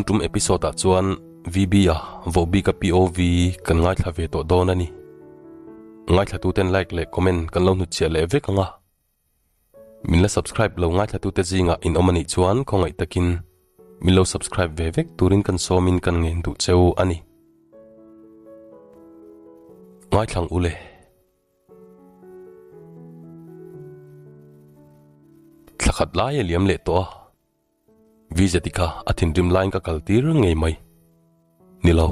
Tun tum episode ah chuan VB a vohbik a POV kan ngaithla ve tawh dawn a ni. Ngaithlatuten like leh comment kan lo hnutchhiah leh vek ang a. Min la subscribe lo ngaithlatute zingah in awm a nih chuan khawngaih takin min lo subscribe ve vek turin kan sawmin kan ngen duh cheu a ni. Ngaithlang ule. Thla khat lai a liam leh tawh a, Vizeti kha a thinrim laiin ka kal tir ngei mai. Ni lo,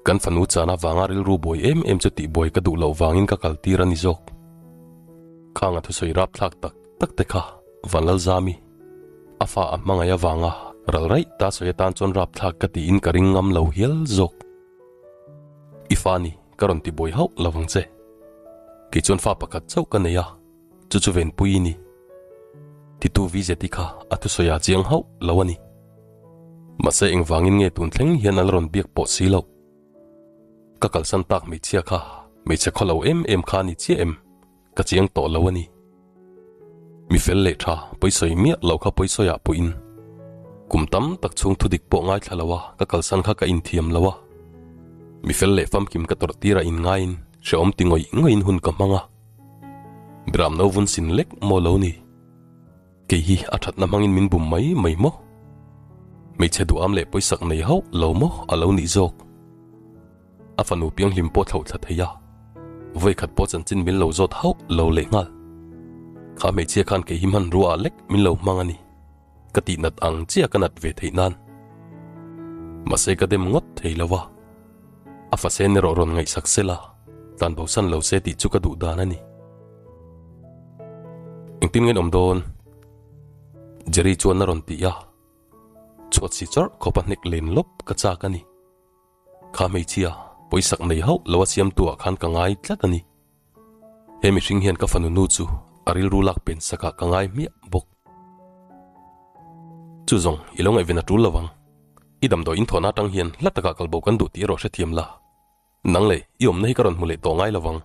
kan fanu chana vanga rilru buai em em chu tihbuai ka duh loh vangin ka kal tir a ni zawk. Khang a thusawi rapthlak tak tak te kha Vanlalzami, a fa a hmangaih avanga ral raih ta sawi atan chuan rapthlak ka tiin ka ring ngam lo hial zawk. I fa ni, ka rawn ti buai hauh lo vang che. Kei chuan fa pakhat chauh ka nei a, chu chu Venpui i ni. Titu VZI kha a thusawi a chiang hauh lo a ni. Mahse engvangin nge tun thleng hian a la rawn biak pawh si loh. Ka kalsan tak hmeichhia kha hmeichhe khaw lo em em kha a ni chiah em? Ka chiang tawh lo a ni. Mi fel leh tha pawisawi miah lo kha pawisawiah pawhin kum tam tak chhung thudik pawh ngaithla lo a ka kalsan kha ka inthiam lo a. Mi fel leh famkim ka tawrh tirah inngaiin hrehawm ti ngawih ngawih hun ka hmang a. Biram no vun sin lek maw lo ni. Kei hi a thatna hmangin min bum mai mai maw? Hmeichhe duham leh pawisak nei hauh lo maw a lo nih zawk. A fanu pianghlim pawh thlauh thla thei a, vawikhat pawh chanchin min lo zawt hauh lo leh nghal. Kha hmeichhia khan kei hi hmanrua ah lek min lo hmang a ni. Ka tih nat ang chiah ka nat ve theih nan. Mahse ka dem ngawt thei lo a. A fasen erawh rawn ngaihsak sela, tlan bosan lo se tih chu ka duh dan a ni. Engtin nge in awm dawn? Jerry chuan a rawn ti a. Chhuat si chawrh khawp a hnek len lawp ka chak a ni. Kha hmeichhia, pawisak nei hauh lo a siamtu ah khan ka ngai tlat a ni. He mihring hian ka fanu nu chu a rilru lak pen sak ah ka ngai hmiah bawk. Chu zawng, i lo ngaihven a tul lo ang. I damdawi in thawhna atang hian hla takah kalbo kan duh tih erawh hrethiam la. Nang leh i awmna hi ka rawn hmu leh tawh ngai lo vang.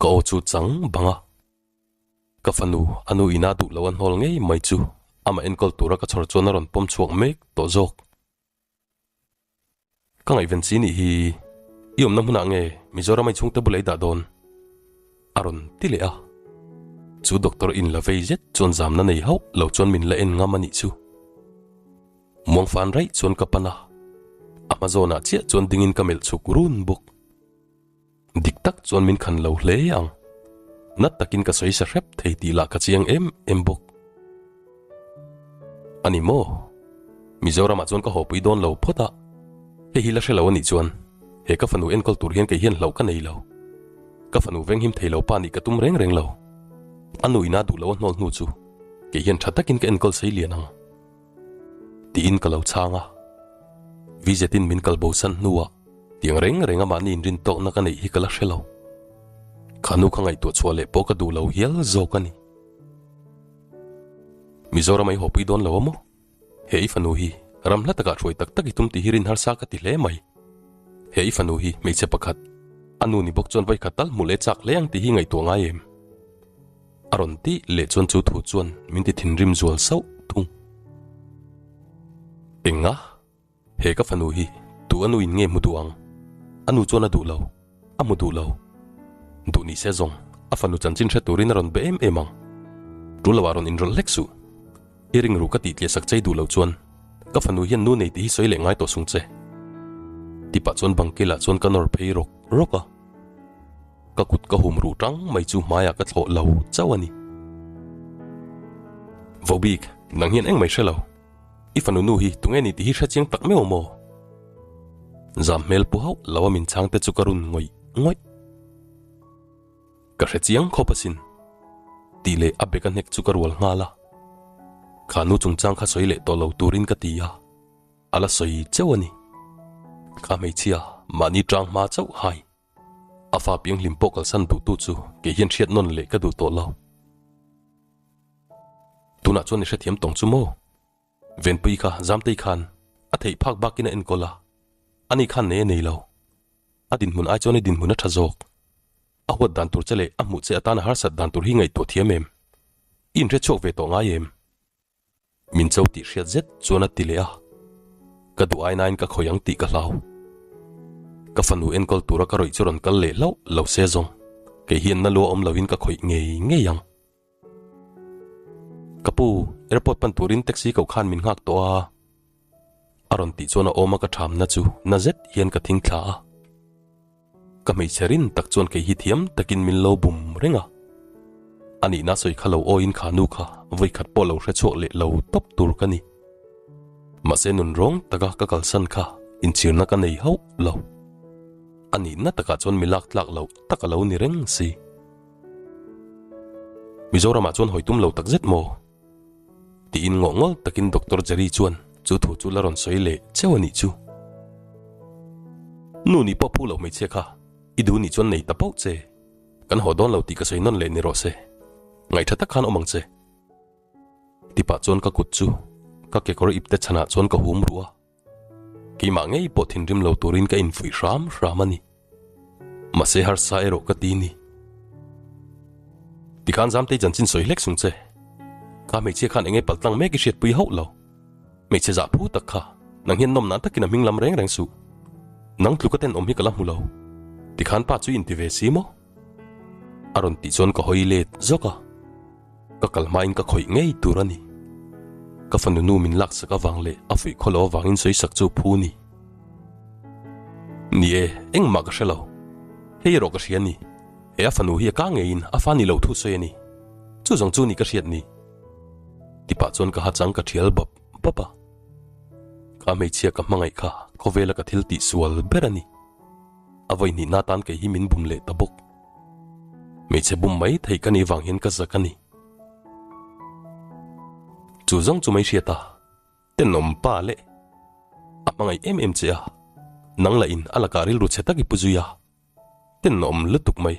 Ka aw chu chang bang a. Ka fanu, a nu ina duh lo a hnawl ngei mai chu amah enkawl tura ka chhawr chuan a rawn pawm chhuak mek tawh zawk. Ka ngaihven chi nih hi i awmna hmunah nge Mizoram a i chhungte bula i dah dawn? A rawn ti leh a. Chu doctor in la vei zet chuan zamna nei hauh lo chuan min la en ngam a nih chu. Muang fan raih chuan ka pan a, a hma zawnah chiah chuan dingin ka melh chhuk run bawk. Dik tak chuan min khan lo hle ang. Nat takin ka sawi sa hrep thei tih lah ka chiang em em bawk. A ni maw? Mizoramah chuan ka hawpui dawn lo phawt a, hei hi la hre lo a nih chuan he ka fanu enkawl tur hian kei hian hlauh ka nei lo. Ka fanu venghim thei lo pa nih ka tum reng reng lo. A nu ina duh lo a hnawl hnu chu kei hian tha takin ka enkawl sei lian ang. Tiin ka lo chhang a. Vizetin min kal bosan hnuah tiang reng reng a mahni inrin tawkna ka neih hi ka la hre lo. Kha nu kha ngaihtuah chhuah leh pawh ka duh lo hial zawk a ni. Mizoram a i hawpui dawn lo a maw? He i fanu hi ram hla takah hruai tak tak i tum tih hi rin harsa ka ti hle mai. He i fanu hi hmeichhe pakhat, a nu ni bawk chuan vawikhat tal hmuh leh chak hle ang tih hi ngaihtuah ngai em? A rawn tih leh chuan chu thu chuan min ti thinrim zual sauh thung. Enga? He ka fanu hi tu a nu in nge hmu duh ang? A nu chuan a duh lo, a hmu duh lo. Duh ni se zawng, a fanu chanchin hre turin a rawn be em em ang. Tul lo ah rawn inrawlh hlek suh. I ring ru ka tih tliah sak chei duh lo chuan ka fanu hian nu nei tih hi sawi leh ngai tawh sung che. Tipah chuan bangkil ah chuan ka nawr phei rawk rawk a. Ka kut ka hum ruh tang mai chu hmaiah ka thlawh lo chauh a ni. Vobik, nang hian engmai hre lo. I fanu nu hi tunge ni tih hi hre chiang tak meuh maw? Zam hmel pu hauh lo a min chhang te chu ka run ngawih ngawih. Ka hre chiang khawp asin. Tih leh a bek a hnek chu ka rual nghal a. Kha nu chungchang kha sawi leh tawh lo turin ka ti a. A la sawi chauh a ni. Kha hmeichhia mahni tang hma chauh hai. A fa pianghlim pawh kalsan duhtu chu kei hian hriat nawn leh ka duh tawh lo. Tunah chuan i hrethiam tawng chu maw? Venpui kha Zamtei khan a theih phak bakin a enkawl a, ani khan nei a nei lo. A dinhmun ai chuan i dinhmun a tha zawk. A huat dan tur che leh a hmuh che atana harsat dan tur hi ngaihtuah thiam em? I inhre chhuak ve tawh ngai em? Min cho tih hriat zet chuan a ti leh a. Ka duh ai nain ka khawih ang tih ka hlau. Ka fanu enkawl tura ka rawih chu rawn kal leh hlauh lo se zawng, kei hian na lua awm loin ka khawih ngei ngei ang. Ka pu, airport pan turin taxi koh khan min nghak tawh a. A rawn tih chuan a awm a ka thamna chu na zet hian ka thing thla a. Ka hmeichhe rin tak chuan kei hi thiam takin min lo bum reng a. A nihna sawi kha lo awiin kha nu kha vawi khat pawh lo hre chhuak leh lo tawp tur ka ni. Mahse nun rawng taka ka kalsan kha inchhirna ka nei hauh lo. A nihna takah chuan mi lak tlak loh tak a lo ni reng si. Mizoramah chuan hawi tum lo tak zet maw? Tiin ngawh ngawl takin Doctor Jerry chuan chu thu chu la rawn sawi leh cheu a nih chu. Nu nih pawh phu loh hmeichhia kha i duh nih chuan nei ta pauh che. Kan haw dawn lo tih ka sawi nawn leh ni rawh se. Ngaihṭha tak khan awm ang che. Tipah chuan ka kut chu ka kekawr ipte chhanah chuan ka hum ruh a. Keimah ngei pawh thinrim lo turin ka infuih hram hram a ni. Mahse harsa erawh ka ti ni. Tikhan Zamtei chanchin sawi hlek sung che. Kha hmeichhia khan enge paltlang mek i hriatpui hauh lo. Hmeichhe zah phu tak kha nang hian nawm nan takin a hming lam reng reng suh. Nang tluka tenawm hi ka la hmu lo. Tikhan pa chu i inti ve si maw? A rawn tih chuan ka hawi let zawk a. Ka kal hmain ka khawih ngei tur a ni. Ka fanu nu min laksak avang leh a fuih khaw lo avangin sawisak chu phu ni. Ni e, engmah ka hre lo. Hei erawh ka hria ni. He a fanu hi a ka ngeiin a fa ni lo thu sawi a ni. Chu zawng chu ni ka hriat ni. Tipah chuan ka hachang ka thial bap bap a. Ka hmeichhia ka hmangaih kha khawvela ka thil tih sual ber a ni. A vawi hnihna tan kei hi min bum leh ta bawk. Hmeichhe bum mai thei ka nih vang hian ka zak a ni. Chu zawng chu mai hriat a, tenawm pa leh a hmangaih em em che a, nang lah in a lakah rilru chhe tak i pu zui a, tenawm lutuk mai.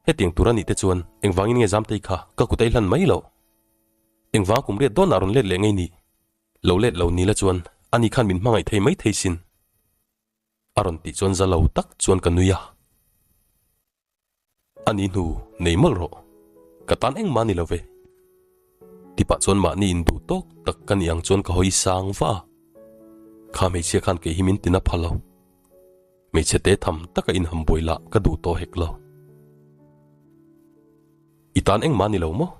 Hetiang tur a nih te chuan engvangin nge Zamtei kha ka kut a i hlan mai loh? Engvanga kum riat dawnah rawn let leh ngei nih? Lo let lo ni la chuan ani khan min hmangaih thei mai thei sin. A rawn tih chuan za lo tak chuan ka nui a. A ni hnu nei mawlh rawh, ka tan engmah ni lo ve. Tipah chuan mahni induh tawk tak ka nih ang chuan ka hawi sang va a. Kha hmeichhia khan kei hi min tina pha lo. Hmeichhe te tham taka inham buai lah ka duh tawh hek lo. I tan engmah ni lo maw?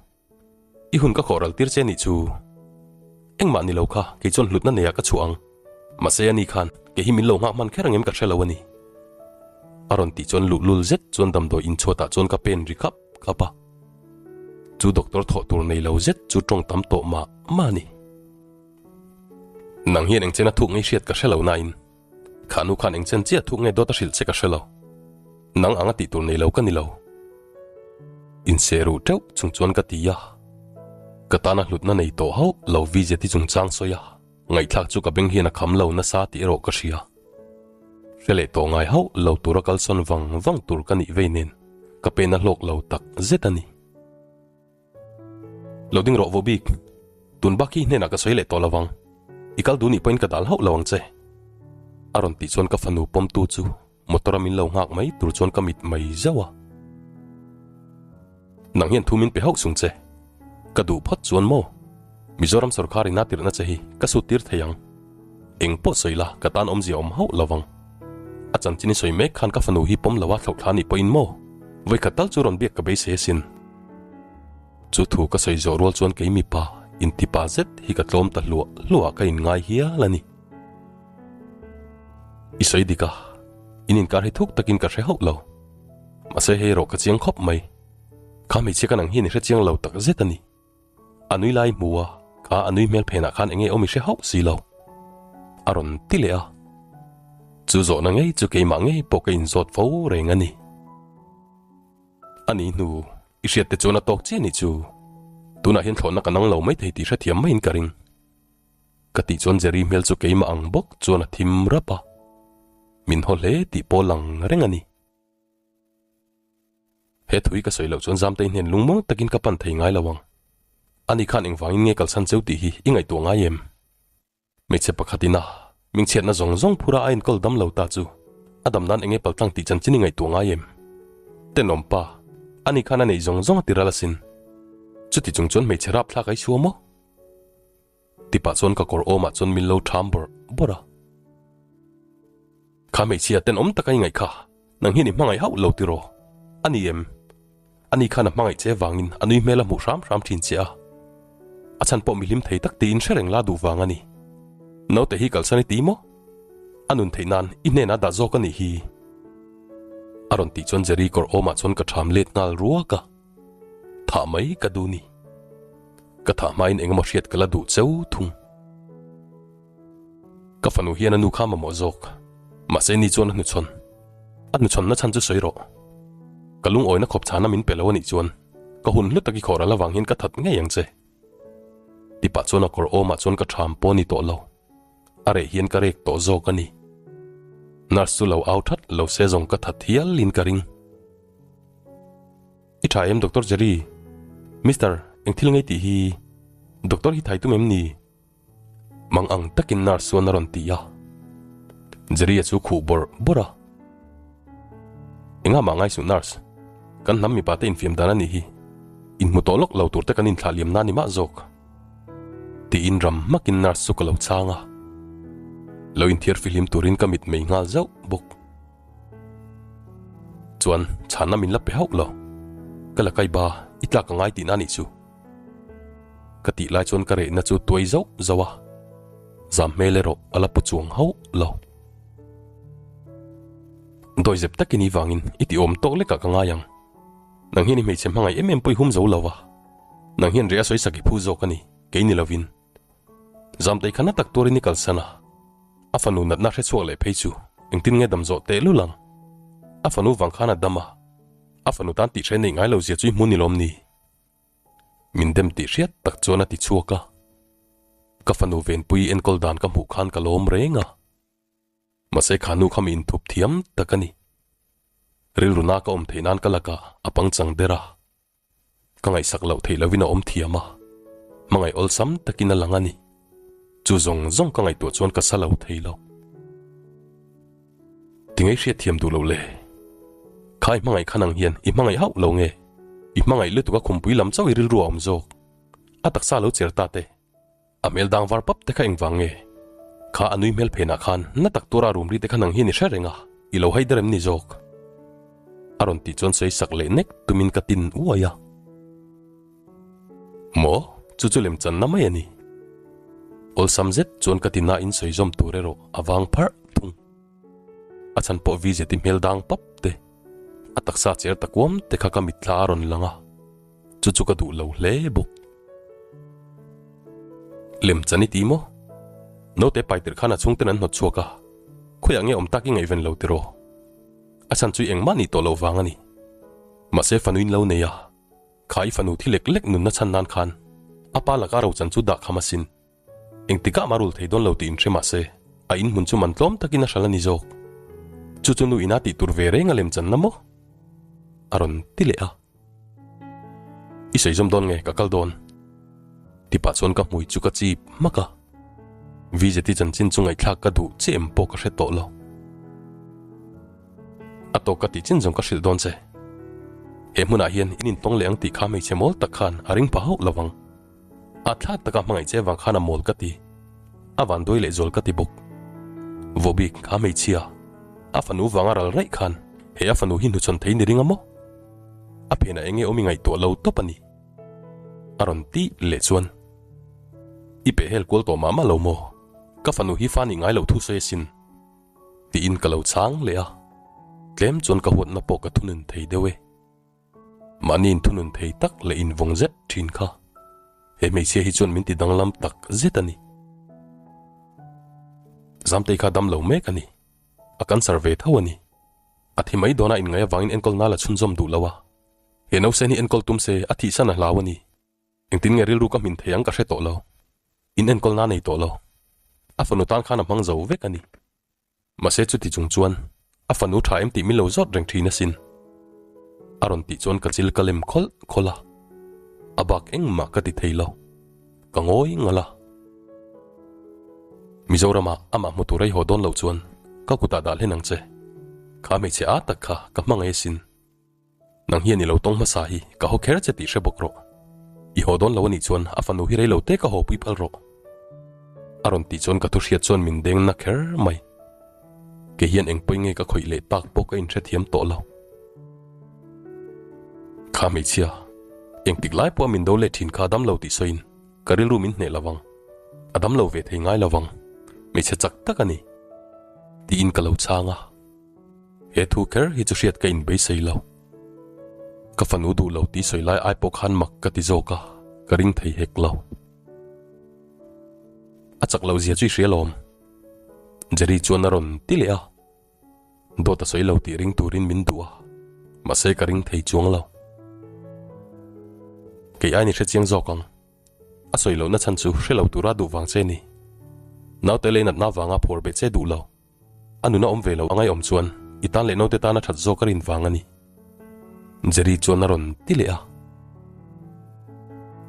I hun ka khawh ral tir che nih chu. Engmah ni lo kha kei chuan hlutna neiah ka chhuah ang. Mahse ani khan kei hi min lo nghak hman kher ang em ka hre lo a ni. A rawn tih chuan luhlul zet chuan damdawi inchhuatah chuan ka pen ri khap khap a. Chu doctor thawh tur nei lo zet chu tawng tam tawh mah mah a ni. Nang hian engchen a thuk ngei hriat ka hre lo nain Kha nu khan engchen chiah thuk nge dawt a hrilh che ka hre lo. Nang anga tih tur nei lo ka ni lo. Inseh ruh teuh chung chuan ka ti a. Ka tana hlutna nei tawh hauh lo VZT chungchang sawi a, ngaihthlak chu ka beng hian a kham lo nasa tih erawh ka hria. Hre leh tawh ngai hauh lo tura kalsawn vang vang tur ka nih vei nen ka pen a hlawk lo tak zet a ni. Lo ding rawh Vobik, tun bak hi hnenah ka sawi leh tawh lo vang. I kal duh nih pawhin ka dal hauh lo ang che. A rawn tih chuan ka fanu pawmtu chu motor a min lo nghak mai tur chuan ka mit mai zauh a. Nang hian thu min pe hauh sung che. Ka duh phawt chuan maw? Mizoram sorkar in a tirhna che hi ka sut tir thei ang. Eng pawh sawi la ka tan awmzia awm hauh lo vang. A chanchin i sawi mek khan ka fanu hi pawm lo a thlauh thla nih pawhin maw? Vawikhat tal chu rawn biak ka beisei asin. Chu thu ka sawi zawh rual chuan kei mipa intipa zet hi ka tlawm ta hluah hluah ka inngai hial a ni. I sawi dik a, in inkar hi thuk takin ka hre hauh lo. Mahse hei erawh ka chiang khawp mai. Kha hmeichhia ka nang hian i hre chiang lo tak zet a ni. A nui lai hmu a, kha a nui hmel phenah khan enge awm i hre hauh si lo. A rawn ti leh a. Chu zawhna ngei chu keimah ngei pawh ka inzawt fo reng a ni. A ni hnu, i hriat te chuan a tawk chiah nih chu. Tunah hian thlawhna ka nang lo maithei tih hrethiam maiin ka ring. Ka tih chuan Jerry hmel chu keimah ang bawk chuan a thim rap a. Min haw hle tih pawh lang reng a ni. He thui ka sawi loh chuan Zamtei hnen lungmuang takin ka pan thei ngai lo ang. Ani khan engvangin nge kalsan cheu tih hi i ngaihtuah ngai em? Hmeichhe pakhat ina mingchhiatna zawng zawng phura a enkawl dam lo ta chu a dam nan enge paltlang tih chanchin i ngaihtuah ngai em? Tenawm pa, ani khan a neih zawng zawng a ti ral asin. Chuti chung chuan hmeichhe rapthlak a i chhuah maw? Ti pah chuan ka kawr awmah chuan min lo ṭham bawrh bawrh a. Kha hmeichhia tenawm taka i ngaih kha, nang hian i hmangaih hauh lo tiraw? A ni em? Ani khan a hmangaih che vangin a nui hmel a hmuh hram hram thin che a. A chhan pawh mihlim thei tak tiin hre reng la duh vang a ni. Naute hi kalsan i ti maw? A nun theih nan i hnenah dah zawk a nih hi. A rawn tih chuan Jerry kawr awmah chuan ka ṭham let nghal ruak a. Thah mai ka duh ni. Ka thah hmain engemaw hriat ka la duh cheu thung. Ka fanu hian a nu kha mamawh zawk. Mahse ni chuan a hnuchhawn. A hnuchhawnna chhan chu sawi rawh. Ka lungawina khawp chhana min pe lo a nih chuan ka hun hlu tak i khawh ral avang hian ka that ngei ang che. Ti pah chuan a kawr awmah chuan ka ṭham pawh a ni tawh lo. A reh hian ka rek tawh zawk a ni. Nurse chu lo au that lo se zawng ka that hial in ka ring. I tha em Doctor Jerry? Mister, eng thil ngei tih hi Doctor hi thai tum em ni? Mang ang takin nurse chuan a rawn ti a. Jerry-a chu khuh bawrh bawrh a. Engah mah ngai suh nurse, kan hnam mipa te infiam dan a nih hi. Inhmu tawh lawk lo tur te kan inthlah liam na ni mah zawk. Tiin ram hmakin nurse chu ka lo chhang a. Lo inthiar fihlim turin ka mit mei nghal zauh bawk. Chuan chhanna min la pe hauh lo. Ka la kai ba, i tlak a ngai tihna a nih chu. Ka tih lai chuan ka rehna chu tuai zauh zauh a, zam hmel erawh a la pu chuang hauh lo. Dawihzep takin i vangin i ti awm tawk lekah ka ngai ang. Nang hian i hmeichhe hmangaih em em pawh i hum zo lo va, nang hian reh a sawi sak i phu zawk a ni, kei ni lovin. Zamtei kha na tak tuarin i kalsan a, a fanu natna hre chhuak leh phei chu engtin nge dam zawh tehlul ang? A fanu vang khan a dam a, a fanu tan tih hre neih ngai lo zia chu i hmu ni lawm ni? Min dem tih hriat tak chuan a ti chhuak a, ka fanu Venpui enkawl dan ka hmuh khan ka lawm reng a. Mahse kha nu kha mi inthup thiam tak a ni. Rilru na ka awm theih nan ka lakah a pangchang der a, ka ngaihsak loh theih lovin a awm thiam a, hmangaih awlsam takin a lang a ni. Chu zawng zawng ka ngaihtuah chuan ka sa lo thei lo. Tinge i hriat thiam duh loh le? Kha i hmangaih khan ang hian i hmangaih hauh lo nge? I hmangaih lutuk a khumpui lam chauh i rilru a awm zawk. A taksa lo cher ta te. A hmel dang var pap te kha engvang nge? Kha a nui hmel phenah khan na tak tura rum ri te khan ang hian i hre reng a, i lo hai der em ni zawk? A rawn tih chuan sawi sak leh nek tumin ka tin uai a. Maw? Chu chu lemchanna mai a ni. Awlsam zet chuan ka ti nain sawi zawm tur erawh a vang pharh thung. A chhan pawh Vizeti hmel dang pap te, a taksa cher ta kuam te kha ka mitthla a rawn lang a, chu chu ka duh lo hle bawk. Lemchan i ti maw? Naute pai tirh khan a chhungten an hnawt chhuak a, khawiah nge awm tak i ngaihven lo tiraw? A chhan chu i engmah nih tawh loh vang a ni. Mahse fanuin lo nei a. Kha i fanu thi lek lek nunna chhan nan khan a pa laka rochan chu dah kham asin. Engtikah mah rul thei dawn lo tih inhre mah se, a inhmun chu man tlawm takin a hral a ni zawk. Chu chu nu ina tih tur ve reng a lem channa maw? A rawn ti leh a. I sawi zawm dawn nge ka kal dawn? Ti pah chuan ka hmui chu ka chip hmak a. Vizeti chanchin chu ngaihthlak ka duh che em pawh ka hre tawh lo. A tawk ka tih chin zawng ka hrilh dawn che. He hmunah hian in intawng leh ang tih kha hmeichhe mawl tak khan a ring pha hauh lo vang. A thlak taka hmangaih che vang khan a mawl ka ti. A van duai leh zual ka ti bawk. Vawbik kha hmeichhia, a fanu vanga ral raih khan he a fanu hi hnuchhawn thei ni ring a maw? A phenah enge awm i ngaihtuah lo tawp a ni. A rawn tih leh chuan, I pehhel kual tawh mah mah lo maw? Ka fanu hi fa nih ngai loh thu sawi asin. Tiin ka lo chhang leh a, tlem chuan ka huatna pawh ka thunun thei deuh e. Mahni inthunun thei tak leh invawng zet thin kha he hmeichhia hi chuan min ti danglam tak zet a ni. Zamtei kha dam lo mek a ni, a cancer ve tho a ni. A thi mai dawn a inngaih avangin enkawlna la chhunzawm duh lo a, he nausen hi enkawl tum se a thihsan a hlau a ni. Engtin nge rilru ka hmin thei ang ka hre tawh lo. In enkawl na nei tawh lo. A fanu tan khan a hmang zo vek a ni. Mahse chuti chung chuan a fanu tha em tih min lo zawt reng thin asin. A rawn tih chuan ka chil ka lem khawlh khawlh a. A bak engmah ka ti thei lo. Ka ngawi ngal a. Mizoramah amah hmu tur ei haw dawn loh chuan ka kutah dah hlen ang che. Kha hmeichhe â tak kha ka hmangaih asin. Nang hian i lo tawng hmasa hi ka haw kher che tih hre bawk rawh. I haw dawn lo a nih chuan a fanu hi rei lo te ka haw pui phal rawh. A rawn tih chuan ka thu hriat chuan min deng na kher mai. Kei hian eng pawi nge ka khawih leh tak pawh ka inhrethiam tawh lo. Kha hmeichhia, engtik lai pawha min do leh thin kha a dam lo tih sawiin ka rilru min hneh lovang. A dam lo ve thei ngai lovang. Hmeichhe chak tak a ni. Tiin ka lo chhang a. He thu kher hi chu hriat ka inbeisei lo. Ka fanu duh lo tih sawi lai ai pawh khan mak ka ti zawk a, ka ring thei hek lo. A chak loh zia chu i hria lawm. Jerry chuan a rawn ti leh a. Dawt a sawi lo tih ring turin min duh a, mahse ka ring thei chuang lo. Kei ain i hre chiang zawk ang. A sawi lohna chhan chu hre lo tura duh vang che ni. Naute lei natna vanga phuar beh che duh lo. A nuna awm ve lo angai awm chuan i tan leh naute tana that zawk a rin vang a ni. Jerry chuan a rawn ti leh a.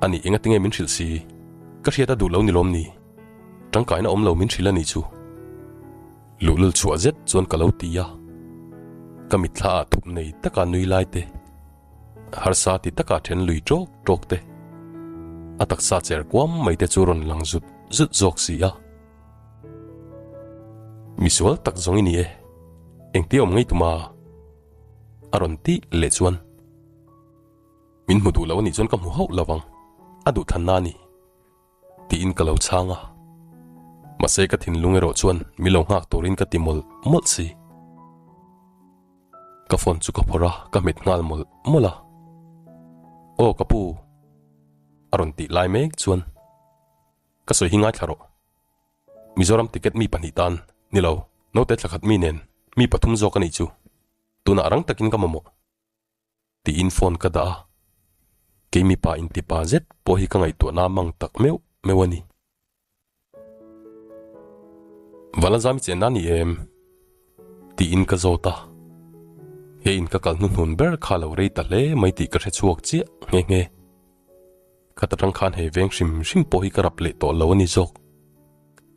Ani enga tinge min hrilh si? Ka hriat a duh lo ni lawm ni? Tangkaina awm lo min hrilh a nih chu. Luhlul chhuah zet chuan ka lo ti a. Ka mitthla ah thup nei taka nui lai te, harsa ti taka then lui tawk tawk te, a taksa cher kuam mai te chu rawn lang zut zut zawk si a. Misual tak zawng i ni e, engtia awm ngei tuma? A rawn tih leh chuan min hmu duh lo a nih chuan ka hmu hauh lo vang, a duh thanna a ni tiin ka lo chhang a. Mahse ka thinlung erawh chuan mi lo nghak turin ka ti mawlh mawlh si. Ka phone chu ka phawrh a, ka hmet nghal mawlh mawlh a. Aw ka pu a rawn tih lai mek chuan Ka sawi hi ngaithla rawh. Mizoram ticket mi pahnih tan, ni lo, naute thla khat mi nen mi pathum zawk a nih chu. Tunah rang takin ka mamawh. Tiin phone ka dah a. Kei mipa intipa zet pawh hi ka ngaihtuahna mang tak meuh meuh a ni. Valazami chenna a ni em? Tiin ka zawt a. He in ka kal hnuhnun ber kha lo rei ta hle mai tih ka hre chhuak chiah nghe nghe. Khat atang khan he veng hrim hrim pawh hi ka rap leh tawh lo a ni zawk.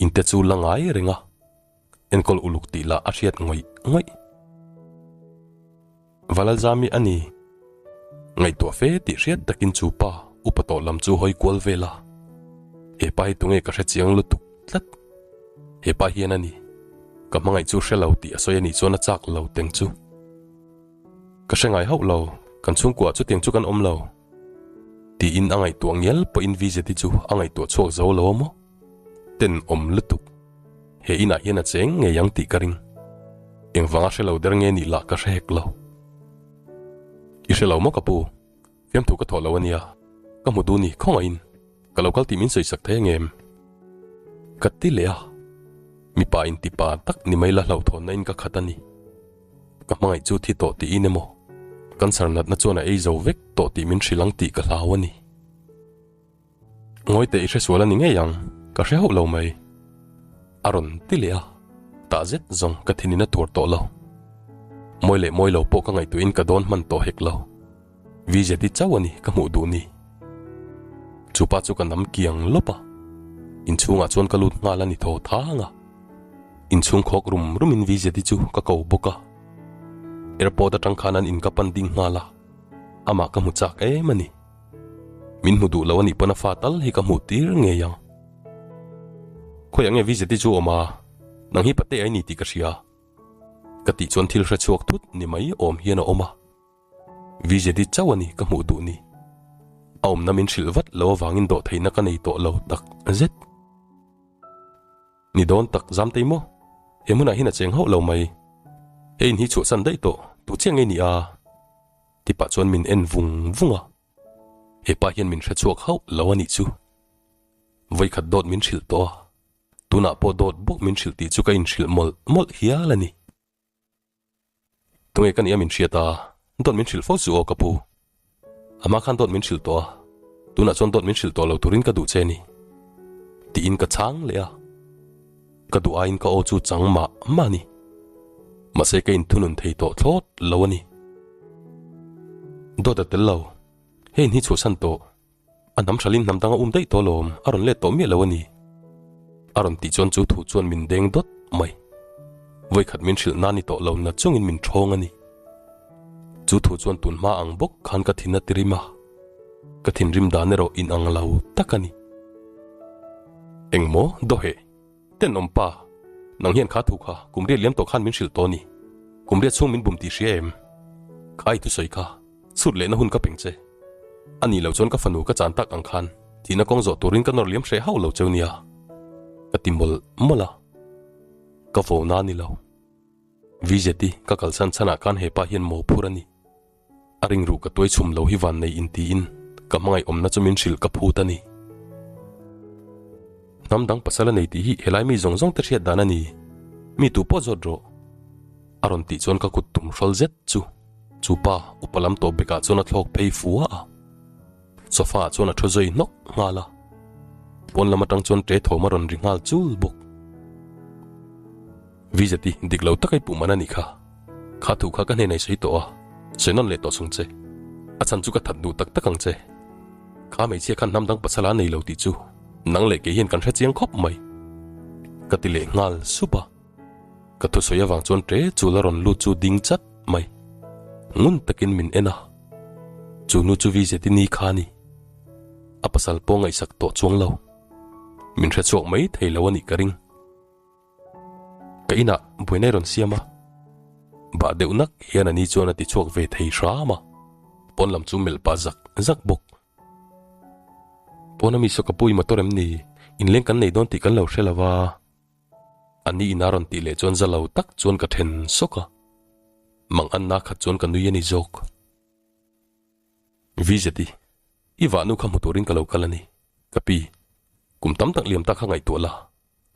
Inte chu la ngai reng a, enkawl uluk tih lah a hriat ngawih ngawih. Valalzami a ni. Ngaihtuah fe tih hriat takin chu pa upa tawh lam chu hawi kual vel a. He pa hi tunge ka hre chiang lutuk tlat. He pa hian a ni. Ka hmangaih chu hre lo tih a sawi a nih chuan a chak lo teng chu. Ka hre ngai hauh lo, kan chhungkuah chutiang chu kan awm lo. Tiin a ngaihtuah ngial pawhin Vizeti chu a ngaihtuah chhuak zo lo a maw? Tenawm lutuk. He inah hian a cheng ngei ang tih ka ring. Engvanga hre lo der nge nih lah ka hre hek lo. I hre lo maw ka pu? Fiamthu ka thawh lo a nia. Ka hmu duh ni khawngaihin ka lo kal tih min sawisak thei angem? Ka ti leh a. Mipa intipa tak ni mai la hlauhthawnna in ka khat a ni. Ka hmangaih chu thi tawh tiin emaw, cancer natna chuan a ei zo vek tawh tih min hrilh ang tih ka hlau a ni. Ngawi teh i hresual a ni ngei ang, ka hre hauh lo mai. A rawn ti leh a, tah zet zawng ka thinin a tuar tawh lo. Mawi leh mawi lo pawh ka ngaihtuahin ka dawn hman tawh hek lo. VZI chauh a ni ka hmuh duh ni. Chu pa chu ka nam kiang lawp a, inchhungah chuan ka lut nghal a ni thaw thang a. Inchhung khawk rum rumin VZI chu ka ko bawk a. Airport atang khan an in ka pan ding nghal a, amah ka hmu chak em a ni. Min hmu duh lo a nih pawn a fa tal hi ka hmuh tir ngei ang. Khawiah nge VZI chu awm a, nang hi pate ai ni tih ka hria. Ka tih chuan thil hre chhuak thut ni mai awm hian a awm a. VZI chauh a ni ka hmuh duh ni. A awmna min hrilh vat lo avangin dawhtheihna ka nei tawh lo tak zet. Ni dawn tak zam tei maw? He hmunah hian a cheng hauh lo mai. He in hi chhuahsan daih tawh tu chiah ngei ni a? Ti pah chuan min en vung vung a. He pa hian min hre chhuak hauh lo a nih chu. Vawikhat dawt min hrilh tawh a. Tunah pawh dawt bawk min hrilh tih chu ka inhrilh mawlh mawlh hial a ni. Tunge ka nih a min hriat a, dawt min hrilh fo chu aw ka pu. Amah khan dawt min hrilh tawh a, tunah chuan dawt min hrilh tawh lo turin ka duh che ni. Tiin ka chhang leh a. Ka duh aiin ka aw chu chang mah mah a ni. Mahse ka inthunun thei tawh thlawt lo a ni. Dawt a tel lo, hei in hi chhuahsan tawh. A hnam hralin hnam dang a um daih tawh alawm, a rawn let tawh miah lo a ni. A rawn tih chuan chu thu chuan min deng dawt mai. Vawikhat min hrilh nan i tawh lo na chungin min ṭhawng a ni. Chu thu chuan tun hma ang bawk khan ka thin a ti rim a, ka thinrim dan erawh inang lo tak a ni. Engmaw dawheh? Tenawm pa, nang hian kha thu kha kum riat liam tawh khan min hrilh tawh a ni. Kum riat chhung min bum tih hria em? Kha i thusawi kha chhut lehna hun ka peng che. A nih loh chuan ka fanu ka chan tak ang khan thihna kawng zawh turin ka nawr liam hreh hauh lo cheu nia. Ka ti mawlh mawlh a. Ka vo na a ni lo. VZI ka kalsan chhanah khan hepa hian maw phur a ni. A ringruh ka tuai chhum lo hi van nei in tiin ka hmangaih awmna chu min hrilh ka phut a ni. Hnam dang pasal a nei tih hi helai mi zawng zawng te hriat dan a ni. Mi tu pawh zawt rawh. A rawn tih chuan ka kut tum hrawl zet chu chu pa upa lam tawh bekah chuan a thlawk phei fua a. Sofa ah chuan a thu zui hnawk nghal a. Pawn lam atang chuan ṭe thawm a rawn ri nghal chul bawk. Vizeti, dik lo taka i puh man a nih kha. Kha thu kha ka hnenah i sawi tawh a, sawi nawn leh tawh chung che. A chhan chu ka that duh tak tak ang che. Kha hmeichhia khan hnam dang pasal a nei lo tih chu nang leh kei hian kan hre chiang khawp mai. Ka ti leh nghal sup a. Ka thusawi avang chuan ṭe chul a rawn lut chu ding chat mai. Ngun takin min en a. Chu nu chu Vizeti ni kha a ni. A pasal pawh ngaihsak tawh chuang lo. Min hre chhuak mai thei lo a nih ka ring. Ka inah buaina i rawn siam a, bah deuh nak hian a ni chuan a ti chhuak ve thei hram a, pawn lam chu melh pah zak zak bawk. Pawn ami saw ka pu i motor em ni? Inleng kan nei dawn tih kan lo hre lo va. A ni ina rawn tih leh chuan za lo tak chuan ka then sawk a, mang anna khat chuan ka nui a ni zawk. Vizeti, i vahnu kha hmu turin ka lo kal a ni, ka pi. Kum tam tak liam ta kha ngaihtuah la,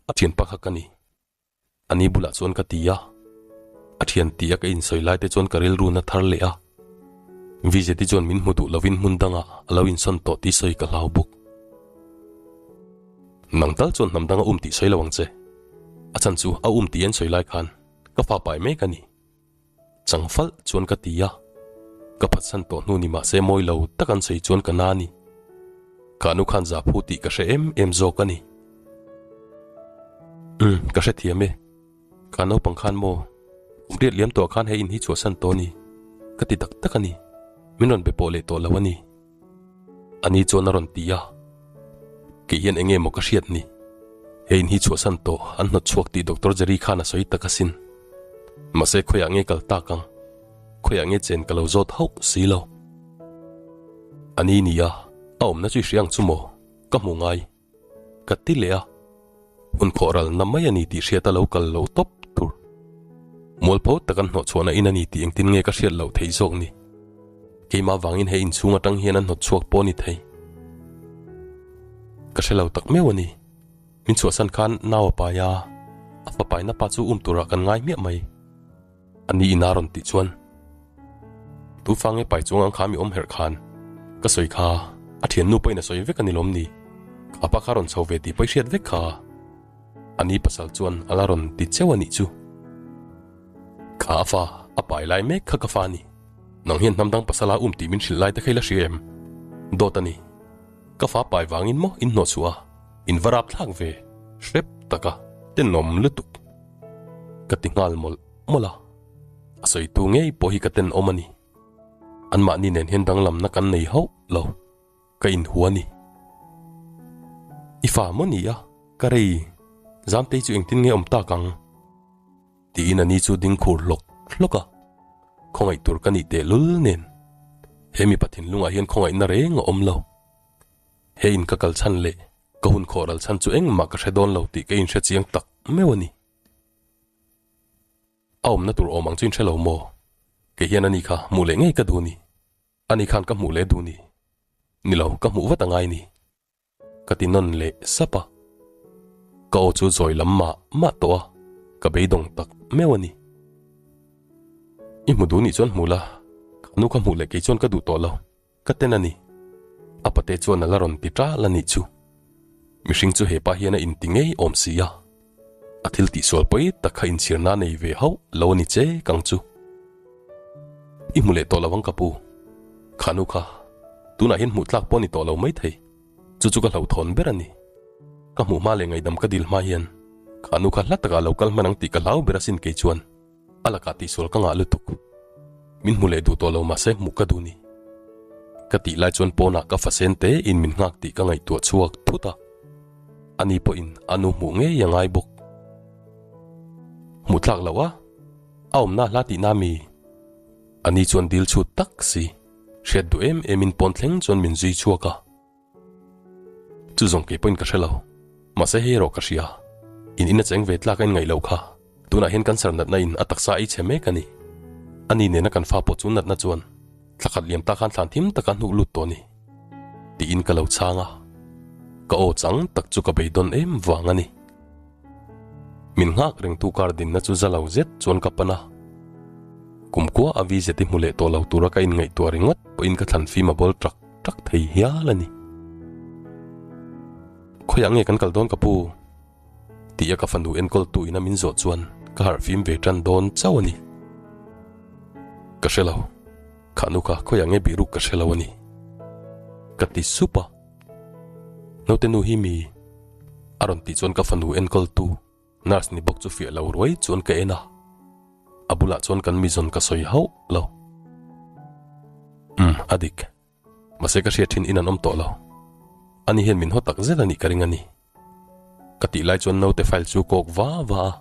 a thianpa kha ka ni. A ni bulah chuan ka ti a, a thian tih a ka insawi lai te chuan ka rilru na thar leh a. Vizeti chuan min hmu duh lovin hmun dangah a lo insawn tawh tih sawi ka hlau bawk. Nang tal chuan hnam danga um tih sawi lo ang che. A chhan chu a um tih an sawi lai khan ka fa pai mek a ni. Chang falh chuan ka ti a, ka phatsan tawh hnu ni mahse mawi lo tak an sawi chuan ka na a ni. Ka nu khan za phu tih ka hre em em zawk a ni. Umm, ka hrethiam e. Ka naupang khan maw, kum riat liam tawh khan he in hi chhuahsan tawh a ni. Ka ti tak tak a ni. Min rawn be pawh leh tawh lo a ni. A ni chuan a rawn ti a, Kei hian eng nge maw ka hriat ni? He in hi chhuahsan tawh an hnawt chhuak tih Doctor Jerry khan a sawi tak asin. Mahse khawiah nge kal tak ang? Khawiah nge chen ka lo zawt hauh si lo. A ni nia, a awmna chu i hria ang chu maw? Ka hmu ngai. Ka ti leh a, hun khawh ralna mai a ni tih hriat a lo kal lo tawp tur. Mualpho tak an hnawh chhuahna in a ni tih engtin nge ka hriat loh theih zawk ni? Keimah vangin he inchhung atang hian an hnawt chhuak pawh a ni thei. Ka hre lo tak meuh a ni. Min chhuahsan khan nau a pai a, a fapaina pa chu um turah kan ngai hmiah mai. A ni ina rawn tih chuan, Tu fa nge pai chuang ang kha mi awm herh khan? Ka sawi kha, a thiannu pawhin a sawi vek a ni lawm ni? Kha pa kha rawn chho ve tih pawh i hriat vek kha. A ni pasal chuan a la rawn ti cheu a nih chu. Kha a fa, a pai lai mek kha ka fa a ni. Nang hian hnam dang pasala um tih min hrilh lai te kha i la hria em? Dawt a ni. Ka fa pai vangin maw in hnawh chhuah a, in va rap thlak ve, hrep taka tenawm lutuk. Ka ti nghal mawlh mawlh a, a sawitu ngei pawh hi ka tenawm a ni. Anmahni nen hian danglamna kan nei hauh lo, ka inhua a ni. I fa maw ni a, ka rei, Zamtei chu engtin nge awm tak ang? Tiin a ni chu ding khur hlawk hlawk a, khawngaih tur ka nih tehlul nen he mipa thinlungah hian khawngaihna reng a awm lo. He in ka kal chhan leh ka hun khawh ral chhan chu engmah ka hre dawn lo tih ka inhre chiang tak meuh a ni. A awmna tur awm ang chu inhre lo maw? Kei hian ani kha hmuh leh ngei ka duh ni. Ani khan ka hmuh leh duh ni. Ni lo, ka hmuh vat a ngai ni. Ka ti nawn leh sap a. Ka aw chu zawi lam mah mah tawh a, ka beidawng tak meuh a ni. I hmu duh nih chuan hmu la, ka nu kha hmuh leh kei chuan ka duh tawh lo. Ka ten a ni. A pate chuan a la rawn ti ṭal a nih chu. Mihring chu hepa hian a inti ngei awm si a. A thil tihsual pawi tak kha inchhirna a nei ve hauh lo a ni che kang chu. I hmu leh tawh lo ang ka pu. Kha nu kha, tunah hian hmuh tlak pawh a ni tawh lo maithei. Chu chu ka hlauhthawn ber a ni. Ka hmuh hma leh ngaihdam ka dil hma hian kha nu kha hla takah a lo kal hman ang tih ka hlau ber asin kei chuan. A lakah tihsual ka ngah lutuk. Min hmu leh duh tawh lo mahse hmuh ka duh ni. Ka tih lai chuan pawnah ka fa sen te in min nghak tih ka ngaihtuah chhuak thut a. Ani pawhin a nu hmuh ngei a ngai bawk. Hmuh tlak loh a, a awmna hla tihna mi? Ani chuan dil chhut tak si, hriat duh em emin pawn thleng chuan min zui chhuak a. Chu zawng kei pawhin ka hre lo. Mahse hei erawh ka hria. In in a cheng ve tlak a inngaih loh kha. Tunah hian cancer natna in a taksa ei chhe mek a ni. Ani nena kan fa pawh chu natna chuan thla khat liam ta khan thlan thim taka hnuk lut tawh a ni. Tiin ka lo chhang a. Ka aw chang tak chu ka beidawn em vang a ni. Min nghak rengtu kar dinna chu za lo zet chuan ka pan a. Kumkua a vi zet i hmu leh tawh lo tura ka inngaihtuah ringawt pawhin ka thlan fim a bawl tak tak thei hial a ni. Khawiah nge kan kal dawn ka pu? Tih a ka fanu enkawltu ina min zawh chuan ka harh fim ve tan dawn chauh a ni. Ka hre lo. Kha nu kha khawiah nge bihruk ka hre lo a ni. Ka ti sup a. Naute nu hi mi a rawn tih chuan ka fanu enkawltu nurse ni bawk chu fiah lo ruai chuan ka en a. A bulah chuan kan mizawn ka sawi hauh lo. Umm a dik. Mahse ka hriat thin in an awm tawh lo. Ani hian min haw tak zet a nih ka ring a ni. Ka tih lai chuan naute file chu kawk va va a,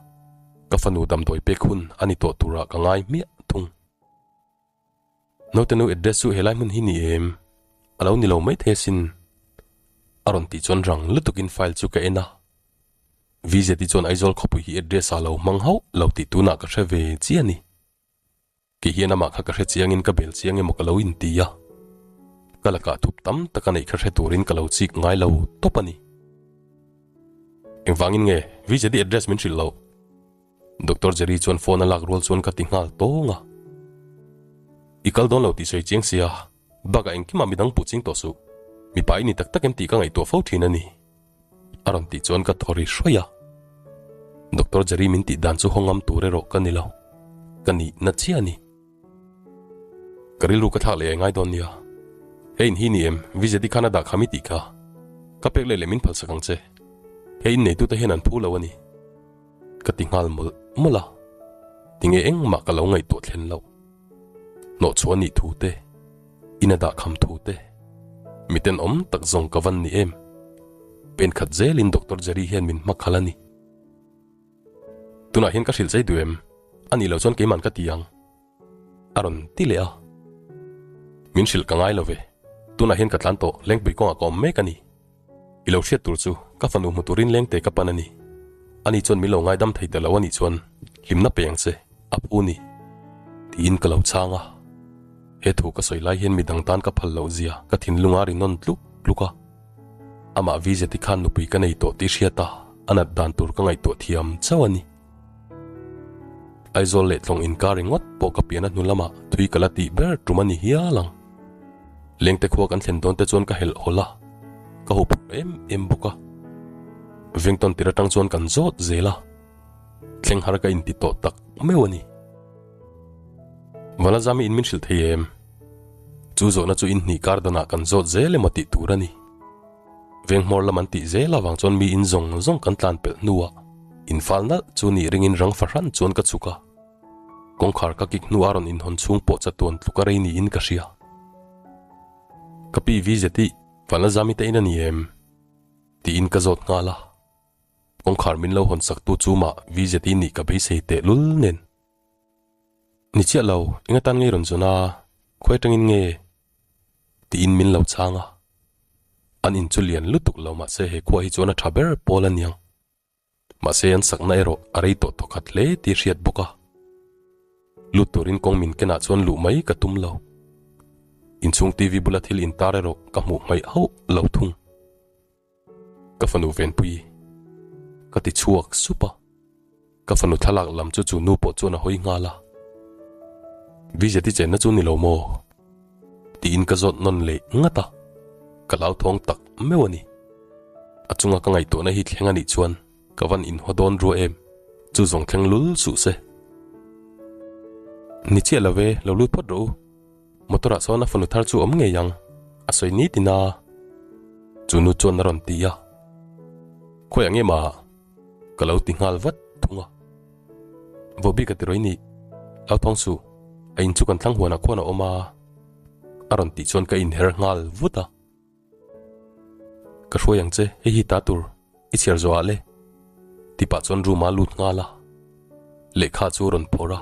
ka fanu damdawi pek hun a ni tawh turah ka ngai hmiah thung. Naute nu address chu helai hmun hi ni em? A lo ni lo maithei asin. A rawn tih chuan rang lutukin file chu ka en a. VZT chuan Aizawl khawpui hi address ah lo hmang hauh lo tih tunah ka hre ve chiah a ni. Kei hian amah kha ka hre chiangin ka bel chiang emaw ka lo inti a, ka lakah thup tam tak a neih kha hre turin ka lo chik ngai lo tawp a ni. Engvangin nge VJD address min hrilh loh? Doctor Jerry chuan phone a lak rual chuan ka ti nghal tawng a. I kal dawn lo tih sawi chiang sia, bakah engkimah midang puh ching tawh suh. Mipa i ni tak tak em tih ka ngaihtuah fo thin a ni. A rawn tih chuan ka thaw ri hruai a. Doctor Jerry min tih dan chu haw ngam tur erawh ka ni lo. Ka nih na chiah a ni. Ka rilru ka thlak leh ai ngai dawn nia. He in hi ni em, VZD khan a dah kham i tih kha. Ka pek leh leh min phalsak ang che. He in neitute hian an phu lo a ni. Ka ti nghal mawlh mawlh a. Tinge engmah ka lo ngaihtuah thlen loh. Hnawhchhuah nih thu te, in a dah kham thu te, mi tenawm tak zawng ka van ni em? Pen khat zelin Doctor Jerry hian min hma khalh a ni. Tunah hian ka hrilh chei duh em? A nih loh chuan keiman ka ti ang. A rawn ti leh a. Min hrilh ka ngai lo ve. Tunah hian ka tlan tawh, Lengpui kawngah ka awm mek a ni. I lo hriat tur chu ka fanu hmu turin lengte ka pan a ni. Ani chuan min lo ngaidam thei ta lo a nih chuan hlimna pe ang che, a phu ni. Tiin ka lo chhang a. He thu ka sawi lai hian midang tan ka phal loh zia ka thinlung a ri nawn tluk tluk a. Amah Vizeti khan nupui ka nei tawh tih hriat a, a nat dan tur ka ngaihtuah thiam chauh a ni. Aizawl leh tlawng inkar ringawt pawh ka pian a hnu lamah thui ka la tih ber tum a ni hial ang. Lengte khua kan thlen dawn te chuan ka helh hawl a, ka hu phur em em bawk a. Vengtawn tir atang chuan kan zawt zel a, thleng har ka inti tawh tak meuh a ni. Valazami in min hrilh thei em? Chu zawhna chu inhnih kar danah kan zawt zel emaw tih tur a ni. Venghmawr lam an tih zel avang chuan mi in zawng zawng kan tlan pelh hnuah infal nalh chu nih ringin rang fahran chuan ka chhuk a. Kawngkhar ka kik hnu a rawn inhawn chhung pawh chatuan tluk a rei niin ka hria. Ka pi VZ i Vanlazami te in a ni em? tiin ka zawt nghal a. Kawngkhar min lo hawn saktu chu mah VZ i nih ka beisei tehlul nen. Ni chiah lo, eng atan ngei rawn zawn a, khawi atangin nge? tiin min lo chhang a. An in chu lian lutuk lo mahse he khua hi chuan a tha ber pawl a niang. Mahse an sakna erawh a rei tawh thawkhat hle tih hriat bawk a. Lut turin kawng min kenah chuan luh mai ka tum lo. Inchhung TV bula thil intar erawh ka hmuh hmaih hauh lo thung. Ka fanu Venpui ka ti chhuak sup a, ka fanu thlalak lam chu chu nu pawh chuan a hawi nghal a. Vijeti chenna chu ni lo maw? Tiin ka zawt nawn leh ngat a, ka hlauthawng tak meuh a ni. A chunga ka ngaihtuahna hi thleng a nih chuan ka van inhaw dawn rua em? Chu zawng thleng lul suh se. Ni chiah lo ve, lo lut phawt rawh u. Motor ah sawn a fanu thar chu awm ngei ang, a sawi ni tin a. Chu nu chuan a rawn ti a, Khawiah nge mah? Ka lo ti nghal vat thung a. Vobi ka ti rawi ni, Au thawng suh, a in chu kan thlang huanah khuan a awm a, a rawn tih chuan ka inher nghal vut a. Ka hruai ang che, hei hi ta tur. I chhiar zawh ah le. Ti pah chuan room ah lut nghal a, lehkha chu a rawn phawrh a,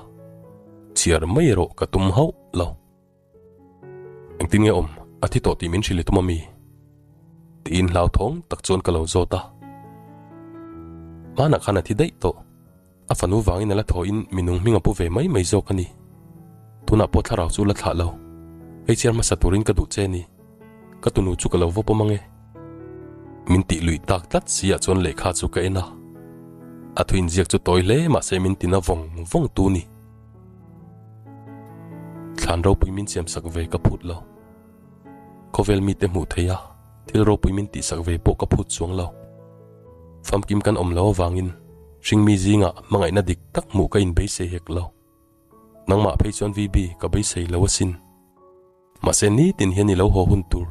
chhiar mai erawh ka tum hauh lo. Engtin nge awm a thi tawh tih min hrilh i tum a mi? Tiin hlauthawng tak chuan ka lo zawt a. Hmanah khan a thi daih tawh. A fanu vangin a la thaw in minung hming a pu ve mai mai zawk a ni. Tunah pawh thlarau chu la thlah lo. Hei chhiar hmasa turin ka duh che ni. Ka tunu chu ka lo va pawm ange. Min tih luih tak tlat si ah chuan lehkha chu ka en a. A thu inziak chu tawi hle mahse min tina vawng vawng tu ni. Thlan ropui min siam sak ve ka phut lo. Khawvel mite hmuh theih a, thil ropui min tihsak ve pawh ka phut chuang lo. Famkim kan awm lo avangin hringmi zingah hmangaihna dik tak hmuh ka inbeisei hek lo. Nangmah phei chuan VB ka beisei lo asin. Mahse nitin hian i lo haw hun tur,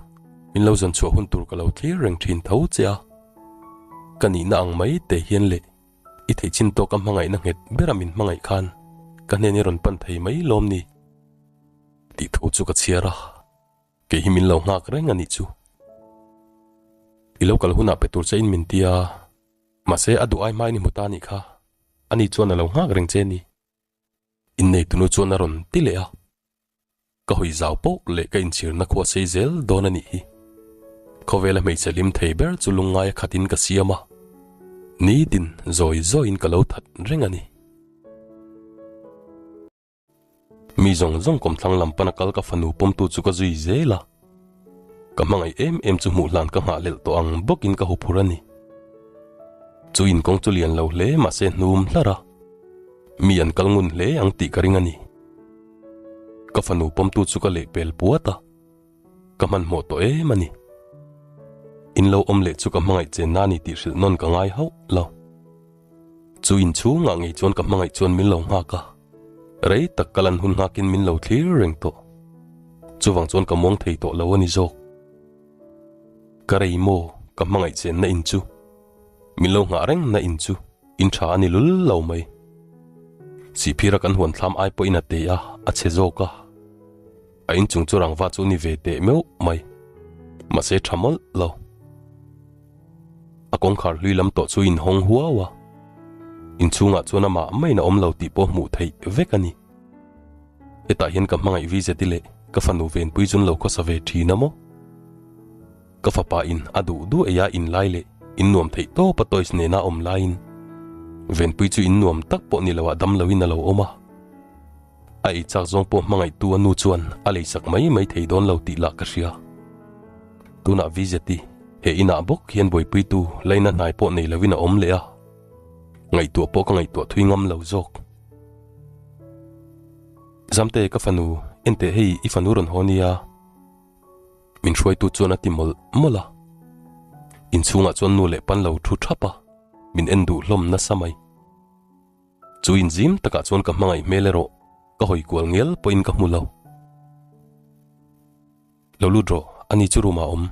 min lo zawn chhuah hun tur ka lo thlir reng thin tho che a. Ka nihna ang mai te hian leh i theih chin tawka hmangaihna nghet bera min hmangaih khan ka hnen i rawn pan thei mai lawm ni? Tih thu chu ka chhiar a, kei hi min lo nghak reng a nih chu. I lo kal hunah pe tur che in min ti a, mahse a duh ai hmain i hmu ta anih kha, ani chuan a lo nghak reng che a ni. Inneitunu chuan a rawn ti leh a, ka hawi zau pawh leh ka inchhirna khua sei zel dawn a nih hi. Khawvela hmeichhe hlim thei ber chu lungngaia khatin ka siam a, nitin zawi zawiin ka lo that reng a ni. Mi zawng zawng kawmthlang lam pana kal ka fanu pawmtu chu ka zui zel a, ka hmangaih em em chu hmuh hlan ka nghahhlelh tawh ang bawkin ka huphur a ni. Chu inkawng chu lian lo hle mahse hnum hlar a, mi an kal ngun hle ang tih ka ring a ni. Ka fanu pawmtu chu ka lehpel puat a, ka hmanhmawh tawh em a ni. In lo awm leh chu ka hmangaih chenna a ni tih hrilh nawn ka ngai hauh lo. Chu inchhungah ngei chuan ka hmangaih chuan min lo nghak a, rei tak ka lan hun nghakin min lo thlir reng tawh. Chuvang chuan ka muang thei tawh lo a ni zawk. Ka rei maw ka hmangaih chenna in chu, min lo nghah rengna in chu in tha a ni lul lo mai. Sihphira kan huan thlam ai pawhin a te a, a chhe zawk a. A inchung chu rangva chu ni ve teh meuh mai. Mahse tha mawlh lo. A kawngkhar hlui lam tawh chu inhawng huau a, inchhungah chuan amah maiin a awm lo tih pawh hmuh theih vek a ni. Hetah hian ka hmangaih Vizeti leh ka fanu Venpui chun lo khawsa ve thin a maw? Ka fapa in a duh duh ei a inlai leh innuam theih tawp a toys nena awm laiin Venpui chu innuam tak pawh ni loah dam loin a lo awm a. A ei chak zawng pawh hmangaihtu a nu chuan a leisak mai mai thei dawn lo tih lah ka hria. Tunah Vizeti, he inah bawk hian buaipuitu laina hnai pawh nei loin a awm leh a, ngaihtuah pawh ka ngaihtuah thui ngam lo zawk. Zamte, ka fanu, enteh hei i fanu rawn haw nia. Min hruaitu chuan a ti mawlh mawlh a. Inchhungah chuan nu leh pan lo thu thap a, min en duh hlawm nasa mai. Chu inzim takah chuan ka hmangaih hmel erawh ka hawi kual ngial pawhin ka hmu lo. Lo lut rawh, ani chu room ah awm.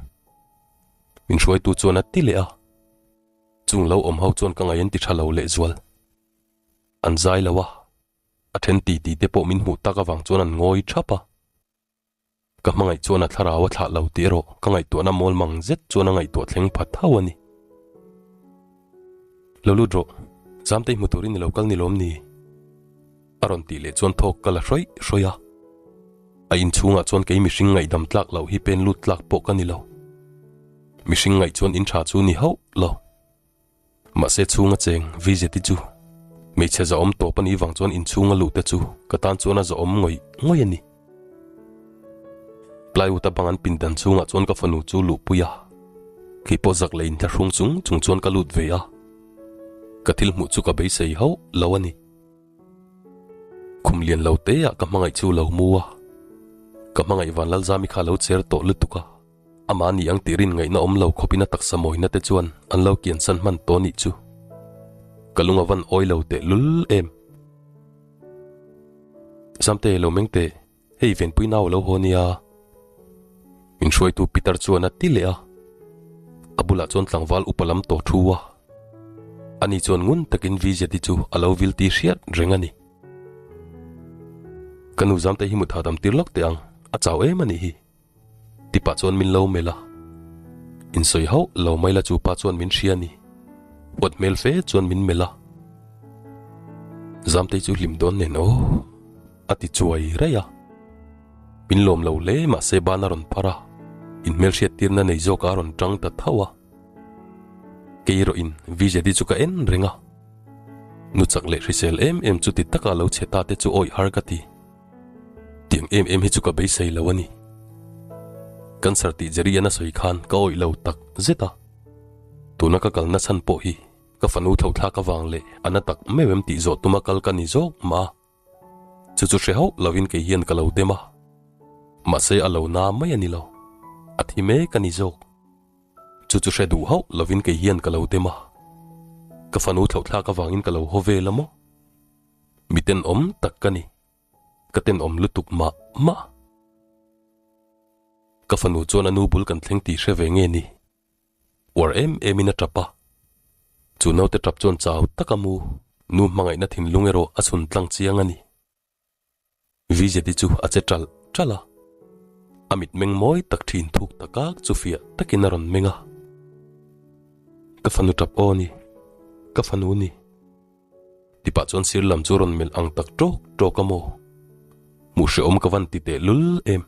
Min hruaitu chuan a ti leh a. Chung lo awm ho chuan ka ngaih an ti tha lo lehzual. An zai lo a, a then ti ti te pawh min hmuh tak avang chuan an ngawi thap a. Ka hmangaih chuan a thlarau a thlah lo tih erawh ka ngaihtuahna mawl mang zet chuan a ngaihtuah thleng pha tho a ni. Lo lut rawh, Zamtei hmu turin i lo kal ni lawm ni? A rawn tih leh chuan thawk ka la hrawih hrawih a. A inchhungah chuan kei mihring ngaihdam tlak loh hi pen lut tlak pawh ka ni lo. Mihring ngaih chuan in tha chu ni hauh lo. Mahse chhunga cheng Vizeti chu hmeichhe zahawm tawp a nih vang chuan inchhunga luh te chu ka tan chuan a zahawm ngawih ngawih a ni. Plywood a bang an pindan chhungah chuan ka fanu chu luhpui a, kei pawh zak leh inthlahrung chung chung chuan ka lut ve a, ka thil hmuh chu ka beisei hauh lo a ni. Khum lian lo te ah ka hmangaih chu lo mu a, ka hmangaih Vanlalzami kha a lo cher tawh lutuk a. Amah ni ang tih rin ngaihna awm lo khawpin a taksa mawina te chuan an lo kiansan hman tawh nih chu. Ka lung a van awi lo teh lul em. Zamte lo meng teh, hei Venpui nau a lo haw nia. Min hruaitu Peter chuan a ti leh a. A bulah chuan tlangval upa lam tawh thu a. Ani chuan ngun takin Vizeti chu a lo vil tih hriat reng a ni. Ka nu Zamte hi mut hahdam tir lawk teh ang, a chau em a nih hi. Ti pah chuan min lo melh a, insawi hauh lo mai la chu pa chuan min hria a ni. Huat hmel fe chuan min melh a. Zamtei chu hlim dawn nen aw a ti chuai raih a. Min lawm lo hle mahse ban a rawn phar a, inhmelhriattirna nei zawk a rawn tang ta tho a. Kei erawh in VJD chu ka en reng a. Nu chak leh hrisel em em chu ti taka lo chhe ta te chu awih har ka ti. Tiang em em hi chu ka beisei lo a ni. Cancer tih Jerry an a sawi khan ka awih lo tak zet a. Tuna ka kalna chhan pawh hi ka fanu tho thlak avang leh a na tak meuh em tih zawh tuma kal ka ni zawk mah a. Chu chu hre hauh lovin kei hian ka lo dem a. Mahse a lo na mai a ni lo. A thi mek a ni zawk. Chu chu hre duh hauh lovin kei hian ka lo dem a. Ka fanu tho thlak avangin ka lo haw vel a maw? Mi tenawm tak ka ni. Ka tenawm lutuk mah mah. Ka fanu chuan a nu bul kan thleng tih hre ve nge ni? Uar em em in a tap a. Chu naute tap chuan chau tak a mu, nu hmangaihna thinlung erawh a chhun tlang chiang a ni. Vijeti chu a che ṭalh ṭalh a. A mitmeng mawi tak ṭhin thuk takak chu fiah takin a rawn meng a. Ka fanu ṭap aw ni, ka fanu ni. Tipah chuan sir lam chu rawn melh ang tak ṭawk ṭawk a maw? Hmuh hrehawm ka van ti teh lul em.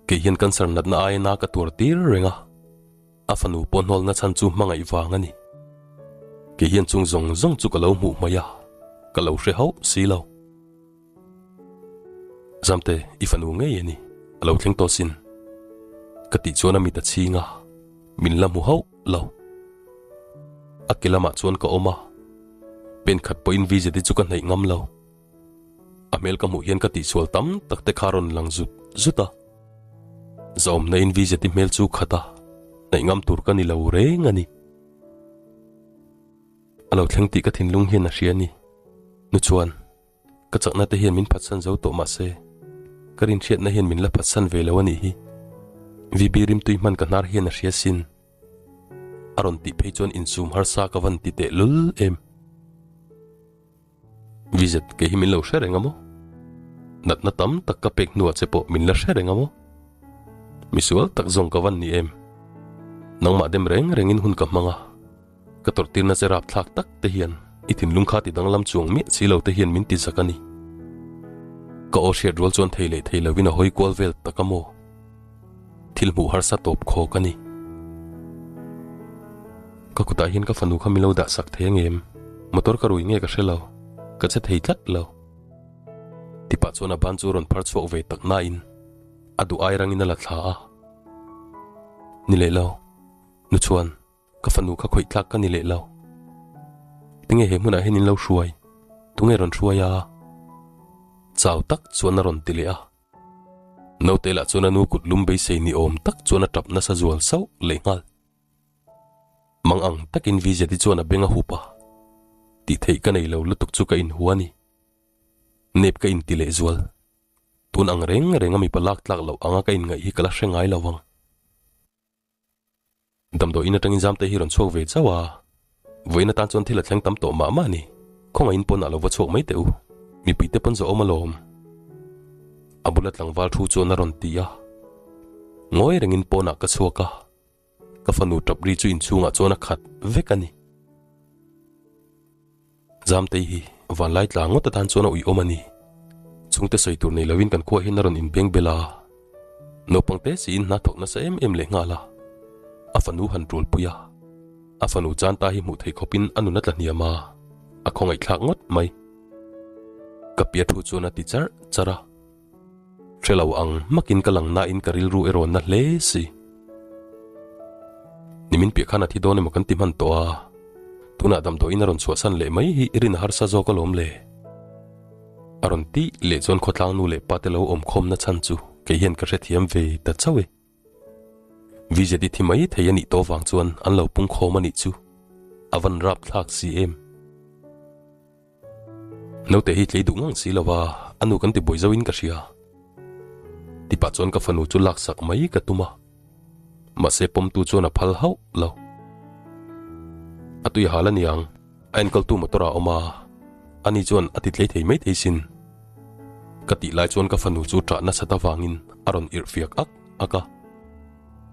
Kei hian cancer natna aia na ka tuar tir reng a, a fanu pawh hnawlna chhan chu hmangaih vang a ni. Kei hian chung zawng zawng chu ka lo hmuh hmaih a, ka lo hre hauh si lo. Zamte, i fanu ngei a ni, a lo thleng tawh sin. Ka tih chuan a mit a chhing a, min la hmu hauh lo. A ke lamah chuan ka awm a, pen khat pawhin Vijeti chu ka hnaih ngam lo. A hmel ka hmuh hian ka tihsual tam tak te kha rawn lang zut zut a. Zahawmna in Vijeti hmel chu khat a, hnaih ngam tur ka ni lo reng a ni. A lo thleng tih ka thinlung hian a hria a ni. Nu chuan, Ka chakna te hian min phatsan zo tawh mahse, ka rinhriatna hian min la phatsan ve lo a nih hi. VB rimtui hman ka hnar hian a hria sin. A rawn tih phei chuan insum harsa ka van ti teh lul em. Vizet, kei hi min lo hre reng a maw? Natna tam tak ka pek hnuah che pawh min la hre reng a maw? Misual tak zawng ka van ni em? Nangmah dem reng rengin hun ka hmang a, ka tawrhtirna che rapthlak tak te hian i thinlung kha ti danglam chuang miah si lo te hian min ti zak a ni. Ka aw hriat rual chuan thei leh thei lovin a hawi kual vel tak a maw? Thil hmuh harsa tawp khawk a ni. Ka kutah hian ka fanu kha min lo dah sak thei angem? Motor ka rui nge ka hre lo, ka che thei tlat lo. Tipah chuan a ban chu rawn phar chhuak ve tak nain a duh ai rangin a la thla a. Ni leh lo, nu chuan ka fanu kha khawih tlak ka ni leh lo. Tinge he hmunah hian in lo hruai? Tunge rawn hruai a? Chau tak chuan a rawn ti leh a. Naute lah chuan a nu kut lum beisei ni awm tak chuan a tap nasa zual sauh leh nghal. Mang ang takin Vijeti chuan a beng a hup a, tih theih ka nei lo lutuk chu ka inhua a ni. Nep ka inti leh zual. Tun ang reng reng a mipa lak tlak loh anga ka inngaih hi ka la hre ngai lo vang. Damdawiin atangin Zamte hi rawn chhuak ve chauh a, vawiin atan chuan thil a thleng tam tawh mah mah a ni. Khawngaihin pawnah lo va chhuak mai teh u, mipuite pawn zawh awm alawm. A bula tlangval thu chuan a rawn ti a. Ngawi rengin pawnah ka chhuak a, ka fanu tap ri chu inchhungah chuan a khat vek a ni. Zamtei hi vanlai tla ngawt atan chuan a uiawm a ni. Chhungte sawi tur nei loin kan khua hian a rawn inbeng bel a. Naupang te siin hna thawk nasa em em leh nghal a. A fanu han tul pui a. A fanu chan ta hi hmuh theih khawpin a nun a tla hniam a, a khawngaihthlak ngawt mai. Ka pia thu chuan a ti charh charh a. Hre lo ang hmakin ka lang nain ka rilru erawh na hle si. Nimin piah khan a thi dawn emaw kan ti hman tawh a, tunah damdawiin a rawn chhuahsan leh mai hi i rin a harsa zawk alawm le. A rawn tih leh chuan khawtlang nu leh pa te lo awm khawmna chhan chu kei hian ka hrethiam ve ta chauh e. VZD thi mai thei a nih tawh vang chuan an lo pung khawm a nih chu a van rapthlak si em. Naute hi tlei duh ngang si lo va, a nu kan ti buai zo in ka hria. Tipah chuan ka fanu chu laksak mai ka tum a, mahse pawmtu chuan a phal hauh lo. A tui hal a niang, a enkawltu motor ah a awm a, ani chuan a ti tlei thei mai thei sin. Ka tih lai chuan ka fanu chu ṭah nasat avangin a rawn irhfiak ak ak a.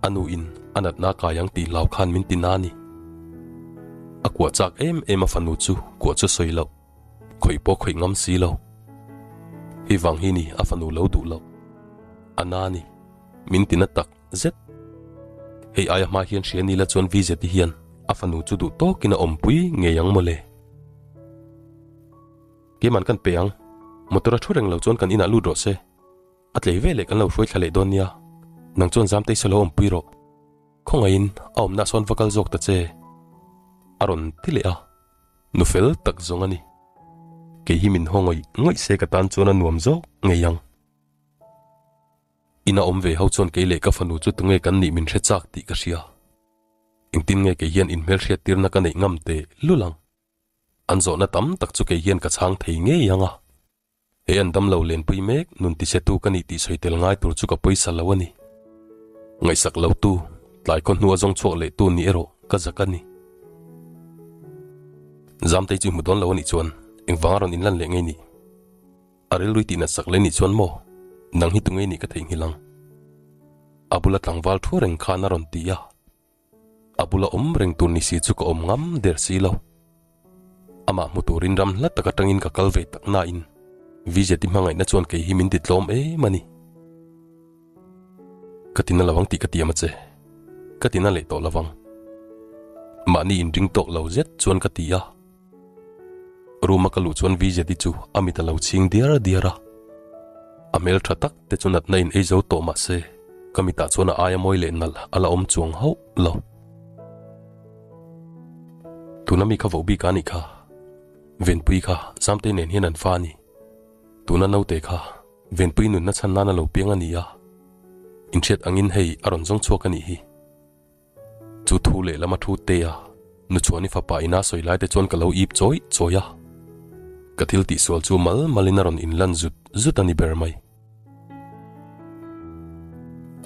A nu in a natna kai ang tih hlau khan min ti na a ni. A kuah chak em em a fanu chu kuah chu sawi loh, khawih pawh khawih ngam si lo. Hei vang hi ni a fanu lo duh loh. A na ni. Min ti na tak zet. Hei aia hma hian hria ni la chuan Vizeti hian a fanu chu duh tawkin a awmpui ngei ang mawle. Keiman kan pe ang. Motor a thu reng lo chuan kan inah lut rawh se. A tlei veleh kan lo hruai thla leh dawn nia. Nang chuan Zamtei saw lo awmpui rawh. Khawngaihin a awmna sawn va kal zawk ta che. A rawn ti leh a. Nu fel tak zawng a ni. Kei hi min haw ngawih ngawih se ka tan chuan a nuam zawk ngei ang. Ina awm ve ho chuan kei leh ka fanu chu tunge kan nih min hre chak tih ka hria. Engtin nge kei hian inhmelhriat tirna ka neih ngam teh lul ang. An zawhna tam tak chu kei hian ka chhang thei ngei ang a. He an damlo lenpui mek nun tichhetu ka nih tih sawi tel ngai tur chu ka pawisa lo a ni. Ngaihsak lo tu, tlai khaw hnua zawng chhuak leh tu nih erawh ka zak a ni. Zamtei chu i hmu dawn lo a nih chuan engvanga rawn inlan leh ngei nih? A rilrui tih natsak leh nih chuan maw nang hi tungei nih ka theihnghilh ang. A bula tlangval thu reng khan a rawn ti a. A bula awm reng tur ni si chu ka awm ngam der si lo. Amah hmu turin ram hla tak atangin ka kal ve tak nain Vijeti hmangaihna chuan kei hi min ti tlawm em a ni. Ka tina lo ang tih ka tiam a che. Ka tina leh tawh lo vang. Mahni inring tawk lo zet chuan ka ti a. Room a ka luh chuan Vijeti chu a mit a lo chhing diar diar a. A hmel tha tak te chu natna in ei zo tawh mah se ka mitah chuan a aia mawi leh nalh a la awm chuang hauh lo. Tuna mi kha voh bik a nih kha. Venpui kha Zamtei nen hian an fa a ni. Tuna naute kha Venpui nunna chhan nan a lo piang a ni a. Inhriat angin hei a rawn zawng chhuak a nih hi. Chu thu lehlam a thu te a, Nuchhuani fapa ina sawi lai te chuan ka lo ip chawi chawi a. Ka thil tihsual chu mal malin a rawn inlan zut zut a ni ber mai.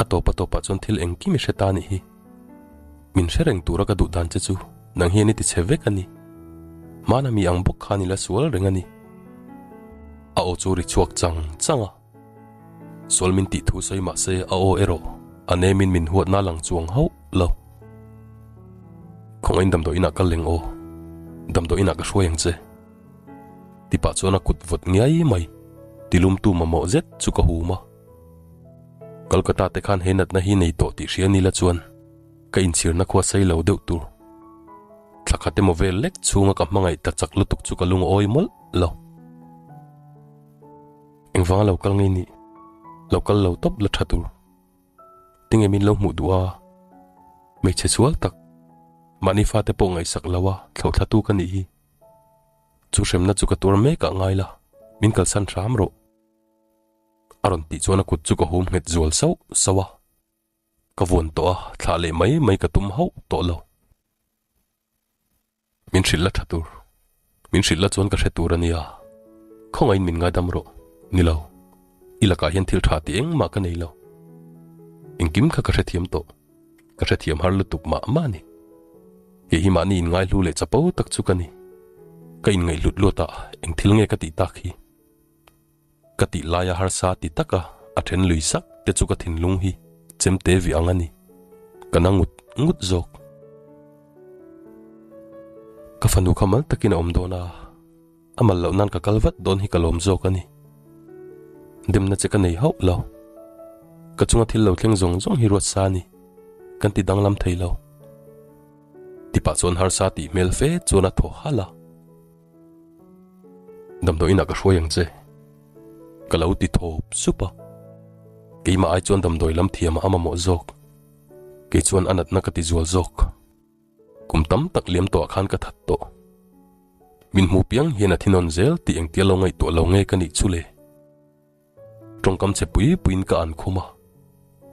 A tawp a tawpah chuan thil engkim i hre ta nih hi. Min hre reng tura ka duh dan che chu nang hian i ti chhe vek a ni. Hmana mi ang bawk khan i la sual reng a ni. A aw chu ri chhuak chang chang a. Sual min tih thu sawi mah se a aw erawh a nemin min huatna lang chuang hauh lo. Khawngaiin damdawi inah kal leng aw, damdawi inah ka hruai ang che. Ti pah chuan a kut vawt ngiai mai, tilumtu mamawh zet chu ka hum a. Kolkata te khan he natna hi nei tawh tih hria nila chuan ka inchhirna khua sei lo deuh tur. Thla khat emaw vel lek chhunga ka hmangaih ta chak lutuk chu ka lungawi mawlh lo. Engvanga lo kal ngei nih? Lo kal lo tawp la tha tur. Tinge min lo hmuh duh a? Hmeichhe sual tak, mahni fate pawh ngaihsak lo a thlauhthla tu ka nih hi. Chu hremna chu ka tuar mek ah ngai la, min kalsan hram rawh. A rawn tih chuan a kut chu ka hum nghet zual sauh sauh a. Ka vuan tawh a, thlah leh mai mai ka tum hauh tawh lo. Min hrilh la tha tur. Min hrilh la chuan ka hre tur a nia. Khawngaihin min ngaidam rawh. Ni lo. I lakah hian thil tha tih engmah ka nei lo. Engkim kha ka hrethiam tawh. Ka hrethiam har lutuk mah mah a ni. Kei hi mahni inngaihlu leh chapo tak chu ka ni. Ka inngaihhlut luatah eng thil nge ka tih tak hi? Ka tih laia harsa ti taka a then lui sak te chu ka thinlung hi chemte vi ang a ni. Ka na ngut ngut zawk. Ka fanu kha mal takin a awm dawn a, a mal loh nan ka kal vat dawn hi ka lawm zawk a ni. Demna che ka nei hauh lo. Ka chunga thil lo thleng zawng zawng hi ruat sa a ni. Kan ti danglam thei lo. Tipah chuan harsa tih hmel fe chuan a thaw halh a. Damdawi inah ka hruai ang che. Ka lo ti thawp sup a. Keimah ai chuan damdawi lam thiamah a mamawh zawk. Kei chuan a natna ka ti zual zawk. Kum tam tak liam tawhah khan ka that tawh. Min hmu piang hian a thinawn zel tih engtia lo ngaihtuah lo nge ka nih chu le? Tawngkam che pui puiin ka an khum a.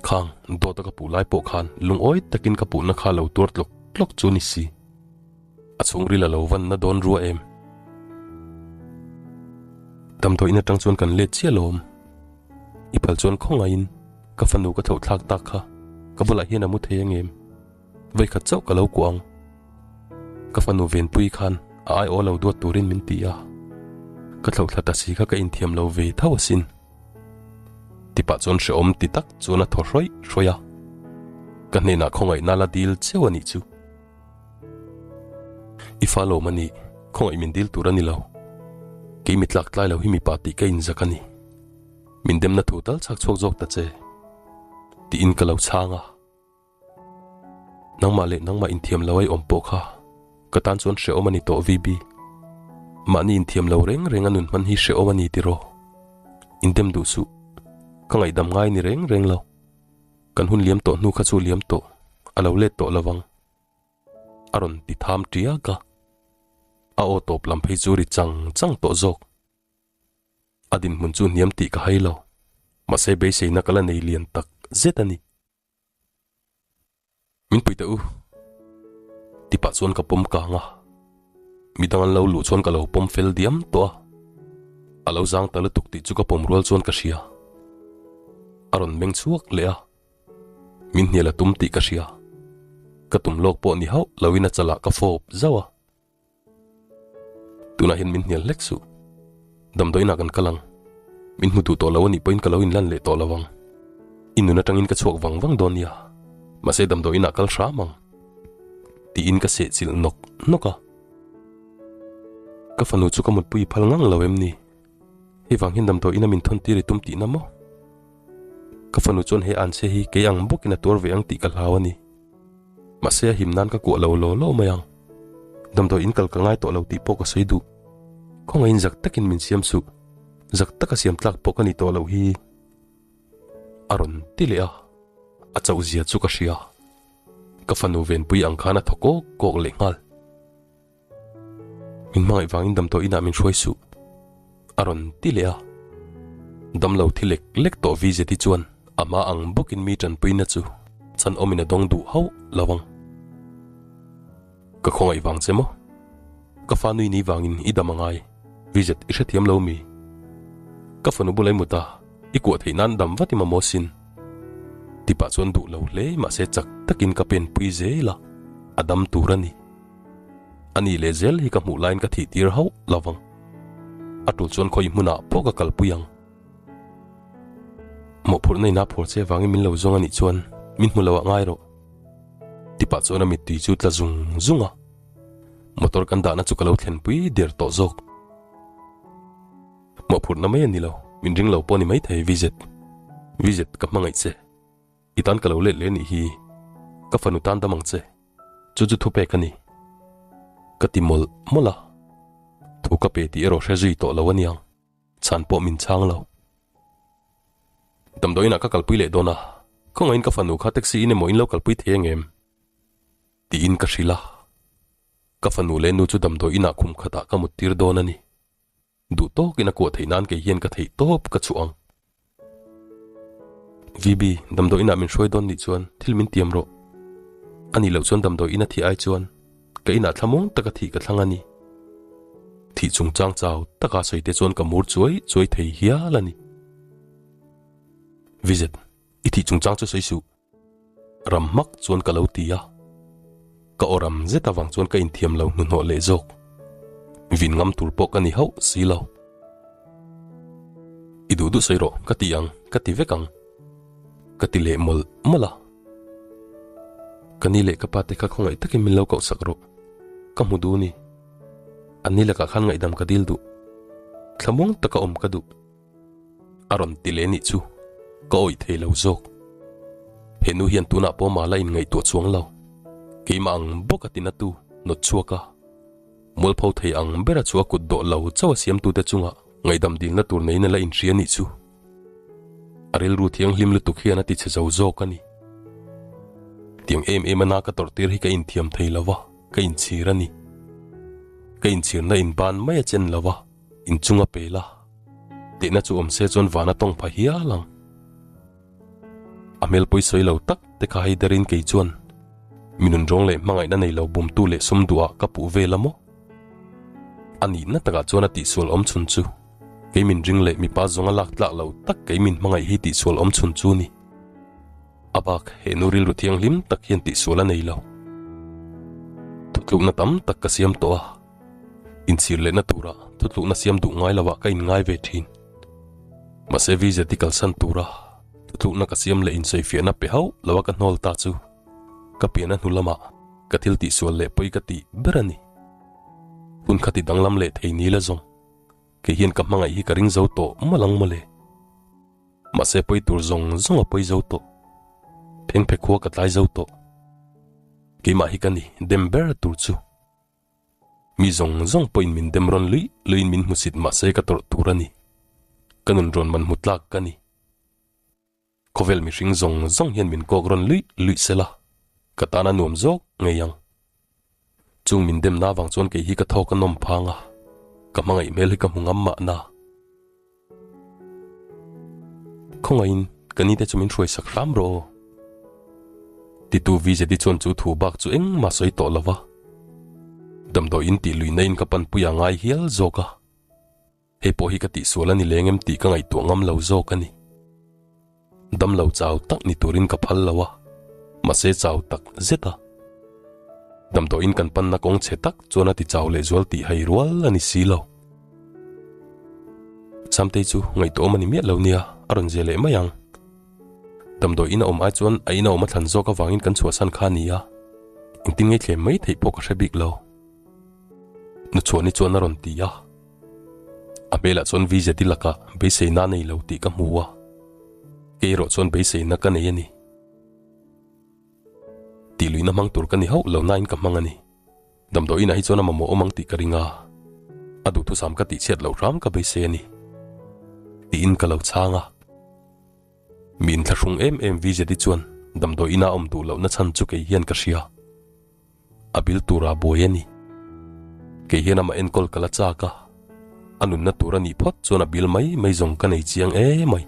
Khang, dawta ka puh lai pawh khan lungawi takin ka puhna kha lo tuar tlawk tlawk chu ni si. A chhungril a lo vanna dawn rua em? Damdawiin atang chuan kan let chiah lawm. I phal chuan khawngaihin ka fanu ka thlauh thlak tak kha ka bulah hian a mu thei angem? Vawikhat chauh ka lo kuah ang. Ka fanu Venpui khan a aiawh lo duat turin min ti a, ka thlauhthla ta si kha ka inthiam lo ve tho asin. Tipah chuan hrehawm ti tak chuan a thaw hrawih hrawih a, ka hnenah khawngaihna la dil cheu a nih chu. I fa lawm a nih, khawngaih min dil tur a ni lo. Kei mi tlak tlai lo hi mipa tih ka inzak a ni. Min demna thu tal chhak chhuak zawk ta che. Tiin ka lo chhang a. Nangmah leh nangmah inthiam lo ai awm pawh kha ka tan chuan hrehawm a ni tawh VB. Mahni inthiam lo reng reng a nun hman hi hrehawm a ni tiraw? Indem duh suh. Ka ngaihdam ngai ni reng reng lo. Kan hun liam tawh hnu kha chu liam tawh a lo let tawh lovang. A rawn ti tham tiak a. A aw tawp lam phei chu ri chang chang tawh zawk. A dinhmun chu hniam tih ka hai lo. Mahse beiseina ka la nei lian tak zet a ni. Min pui teh u. Tipah chuan ka pawm kang a. Midang an lo luh chuan ka lo pawm fel diam tawh a. A lo zang ta lutuk tih chu ka pawm rual chuan ka hria. A rawn meng chhuak leh a. Min hnial a tum tih ka hria. Ka tum lawk pawh ni hauh loin a chalah ka fawp zauh a. Tunah hian min hnial hlek suh. Damdawiinah kan kal ang. Min hmu duh tawh lo a nih pawhin ka lo inlan leh tawh lo ang. I nun atangin ka chhuak vang vang dawn nia. Mahse damdawiinah kal hram ang. Tiin ka sehchilh nawk nawk a. Ka fanu chu ka mutpui phal ngang lo em ni? Hei vang hian damdawiina min thawn tir i tum tihna maw? Ka fanu chuan he anchhe hi kei ang bawkin a tuar ve ang tih ka hlau a ni. Mahse a him nan ka kuah lo law law mai ang. Damdawi in kal ka ngai tawh lo tih pawh ka sawi duh. Khawngaihin zak takin min siam suh. Zak taka siam tlak pawh ka ni tawh loh hi. A rawn ti leh a, a chauh zia chu ka hria. Ka fanu venpui ang khan a thaw kawk kawk leh nghal. Min hmangaih vangin damdawi inah min hruai suh. A rawn ti leh a. Damlo thi lek lek tawh VZi chuan a hma ang bawkin mi tanpuina chu chan awmin a dawng duh hauh lo ang. Ka khawngaih vang che maw? Ka fa nui ni vangin i dam a ngai. VZ i hrethiam lo mi? Ka fanu bula i mut a, i kuah theih nan dam vat i mamawh sin. Tipah chuan duh lo hle mahse chak takin ka pen pui zel a, a dam tur a ni. A ni leh zel hi ka hmuh laiin ka thih tir hauh lo vang. A tul chuan khawi hmunah pawh ka kalpui ang. Mawhphurhna ina phur che vangin min lo zawng a nih chuan min hmu lo ah ngai rawh. Tipah chuan a mittui chu tla zung zung a. Motor kan dahna chu ka lo thlenpui der tawh zawk. Mawhphurhna mai a ni lo, min ring lo pawh a ni maithei Vizet. Vizet, ka hmangaih che. I tan ka lo let leh a nih hi. Ka fanu tan dam ang che. Chu chu thupek a ni. Ka ti mawlh mawlh a. Thu ka pe tih erawh hre zui tawh lo a niang. Chhan pawh min chhang lo. Damdawiinah ka kalpui leh dawn a. Khawngaihin ka fanu kha taxi in emaw in lo kalpui thei angem? Tiin ka hrilh a. Ka fanu leh nu chu damdawiinah khum khatah ka muttir dawn a ni. Duh tawkin a kuah theih nan kei hian ka theih tawp ka chhuah ang. VB, damdawi inah min hruai dawn nih chuan thil min tiam rawh. A nih loh chuan damdawi ina thih ai chuan ka inah thlamuang taka thih ka thlang a ni. Thih chungchang chau taka sawi te chuan ka mur chuai chuai thei hial a ni. VZ, i thih chungchang chu sawi suh. Ram hmak chuan ka lo ti a, ka aw ram zet avang chuan ka inthiam lo hnuhnawh leh zawk. Vin ngam tur pawh ka ni hauh si lo. I duh duh sawi rawh, ka ti ang, ka ti vek ang. Ka ti leh mawlh mawlh a. Ka ni leh ka pa te kha khawngaih takin min lo koh sak rawh. Ka hmu duh ni. An ni lakah khan ngaihdam ka dil duh. Thlamuang taka awm ka duh. A rawn ti leh nih chu ka awih thei lo zawk. He nu hian tunah pawh mah la inngaihtuah chuang lo. Keimah ang bawk a tina tu nawt chhuak a. Mualpho thei ang bera chu a kut dawh lo chauh a siamtute chungah ngaihdam dilna tur neiin a la inhria nih chu. A rilru thianghlim lutuk hian a ti chhe zo zawk a ni. Tiang em em a na ka tawrh tir hi ka inthiam thei lo va, ka inchhir a ni. Ka inchhirna inban mai a chen lo va. Inchung a pel a, tehna chu awm se chuan van a tawng pha hial ang. A hmel pawi sawi lo tak te kha hei derin kei chuan mi nunrawng leh hmangaihna nei lo bumtu leh sum duhah ka puh vel a maw? A nihna takah chuan a tihsual awm chhun chu kei min ring leh mipa zawnga lak tlak lo tak kei min hmangaih hi tihsual awm chhun chu ni. A bak he nu rilru thianghlim tak hian tihsual a nei lo. Thutlukna tam tak ka siam tawh a. Inchhir lehna tura thutlukna siam duh ngai lovah ka inngai ve thin. Mahse VZ i kalsan tura thutlukna ka siam leh insawifiahna pe hauh loa ka hnawl ta chu ka pian a hnu lamah ka thil tihsual leh pawi ka tih ber a ni. Hun kha ti danglam leh thei ni la zawng. Kei hian ka hmangaih hi ka ring zo tawh mawlh ang mawle. Mahse pawi tur zawng zawng a pawi zo tawh. Phengphe khua ka tlai zo tawh. Keimah hi ka ni dem ber tur chu. Mi zawng zawng pawhin min dem rawn luih luihin min hmusit mahse ka tawrh tur a ni. Ka nun rawn man hmu tlak ka ni. Khawvel mihring zawng zawng hian min kawk rawn luih luih sela, ka tan a nuam zawk ngei ang. Chung min demna avang chuan kei hi ka thawk a nawm phang a, ka hmangaih hmel hi ka hmu ngam mahna. Khawngaihin ka nite chu min hruaisak hram rawh aw. Titu VZD chuan chu thu bak chu engmah sawi tawh lo va, damdawiin tih luihna in ka panpui a ngai hial zawk a. Hei pawh hi ka tihsual a ni leng em tih ka ngaihtuah ngam lo zawk a ni. Damlo chau tak ni turin ka phal lo a, mahse chau tak zet a. Damdawiin kan panna kawng chhe tak chuan a ti chau lehzual tih hai rual a ni si lo. Chamtei chu ngaihtuahawm a ni miah lo nia, a rawn zia leh mai ang. Damdawiin a awm ai chuan a ina awm a thlan zawk avangin kan chhuahsan kha a ni a, engtin nge thlem mai theih pawh ka hre bik lo. Nuchhuahni chuan a rawn ti a. A hmelah chuan VZI lakah beiseina a nei lo tih ka hmu a, kei erawh chuan beiseina ka nei a ni. Tih luihna hmang tur ka ni hauh lo nain ka hmang a ni. Damdawiinah hi chuan a mamawh awm ang tih ka ring a, a duhthusam ka tihchhiat loh hram ka beisei a ni. Tiin ka lo chhang a. Mi inthlahrung em em VZI chuan damdawiina a awm duh lohna chhan chu kei hian ka hria. A bil tura buai a ni. Kei hian amah enkawl ka la chak a, a nunna tur a nih phawt chuan a bil mai mai zawng ka nei chiang e mai.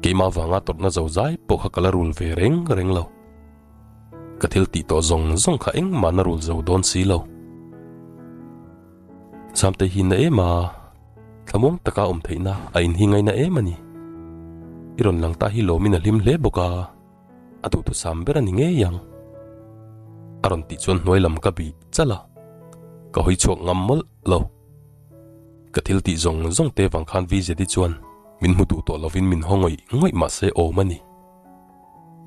Keimah vanga tawrhna zo zai pawh kha ka la rul ve reng reng lo. Ka thil tih tawh zawng zawng kha engmah na rul zo dawn si lo. Samte hi na em a, thlamuang taka awm theihna a inhi ngaina em a ni. I rawn lang ta hi lawmin a hlim hle bawk a. A duhthusam ber a ni ngei ang. A rawn tih chuan hnuai lam ka bih chalh a, ka hawi chhuak ngam mawlh lo. Ka thil tih zawng zawng te vang khan VZI chuan min hmu duh tawh lovin min haw ngawih ngawih mahse awm a ni.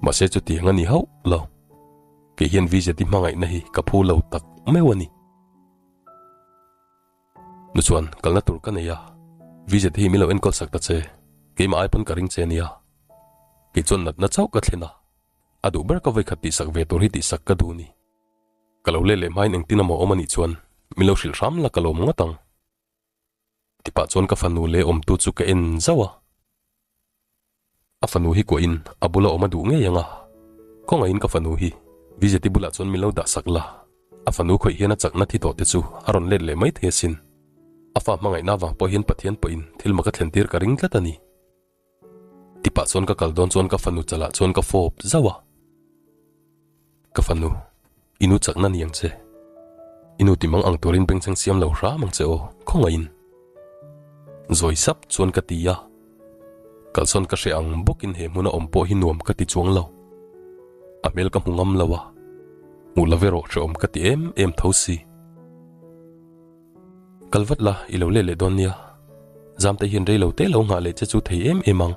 Mahse chutiang a ni hauh lo. Kei hian VZI hmangaihna hi ka phu lo tak meuh a ni. Nu chuan kalna tur ka nei a, VZI hi min lo enkawl sak ta che, keimah ai pawn ka ring che nia. Kei chuan natna chauh ka thlen a, a duh ber ka vawikhat tihsak ve tur hi tihsak ka duh ni. Ka lo let leh hmain engtin amaw awm anih chuan min lo hrilh hram la ka lawm ngawt ang. Tipah chuan ka fanu leh awmtu chu ka en zauh a. A fanu hi kuahin a bula awm a duh ngei ang a, khawngaihin ka fanu hi Vijeti bulah chuan min lo dah sak la, a fanu khawih hian a chakna thi tawh te chu a rawn let leh mai thei asin. A fa hmangaihna avang pawh hian Pathian pawhin thil mak a thlen tir ka ring tlat a ni. Tipah chuan ka kal dawn chuan ka fanu chalah chuan ka fawp zauh a. Ka fanu, i nu chakna ni ang che. I nu timang ang turin bengchheng siam lo hram ang che aw, khawngaihin. Zawi sap chuan ka ti a. Kalsawn ka hre ang bawkin he hmuna awm pawh hi nuam ka ti chuang lo. A hmel ka hmu ngam lo a, hmuh lo erawh hrehawm ka ti em em tho si. Kal vat la, i lo let leh dawn nia. Zamte hian rei lo te lo nghah leh che chu thei em em ang.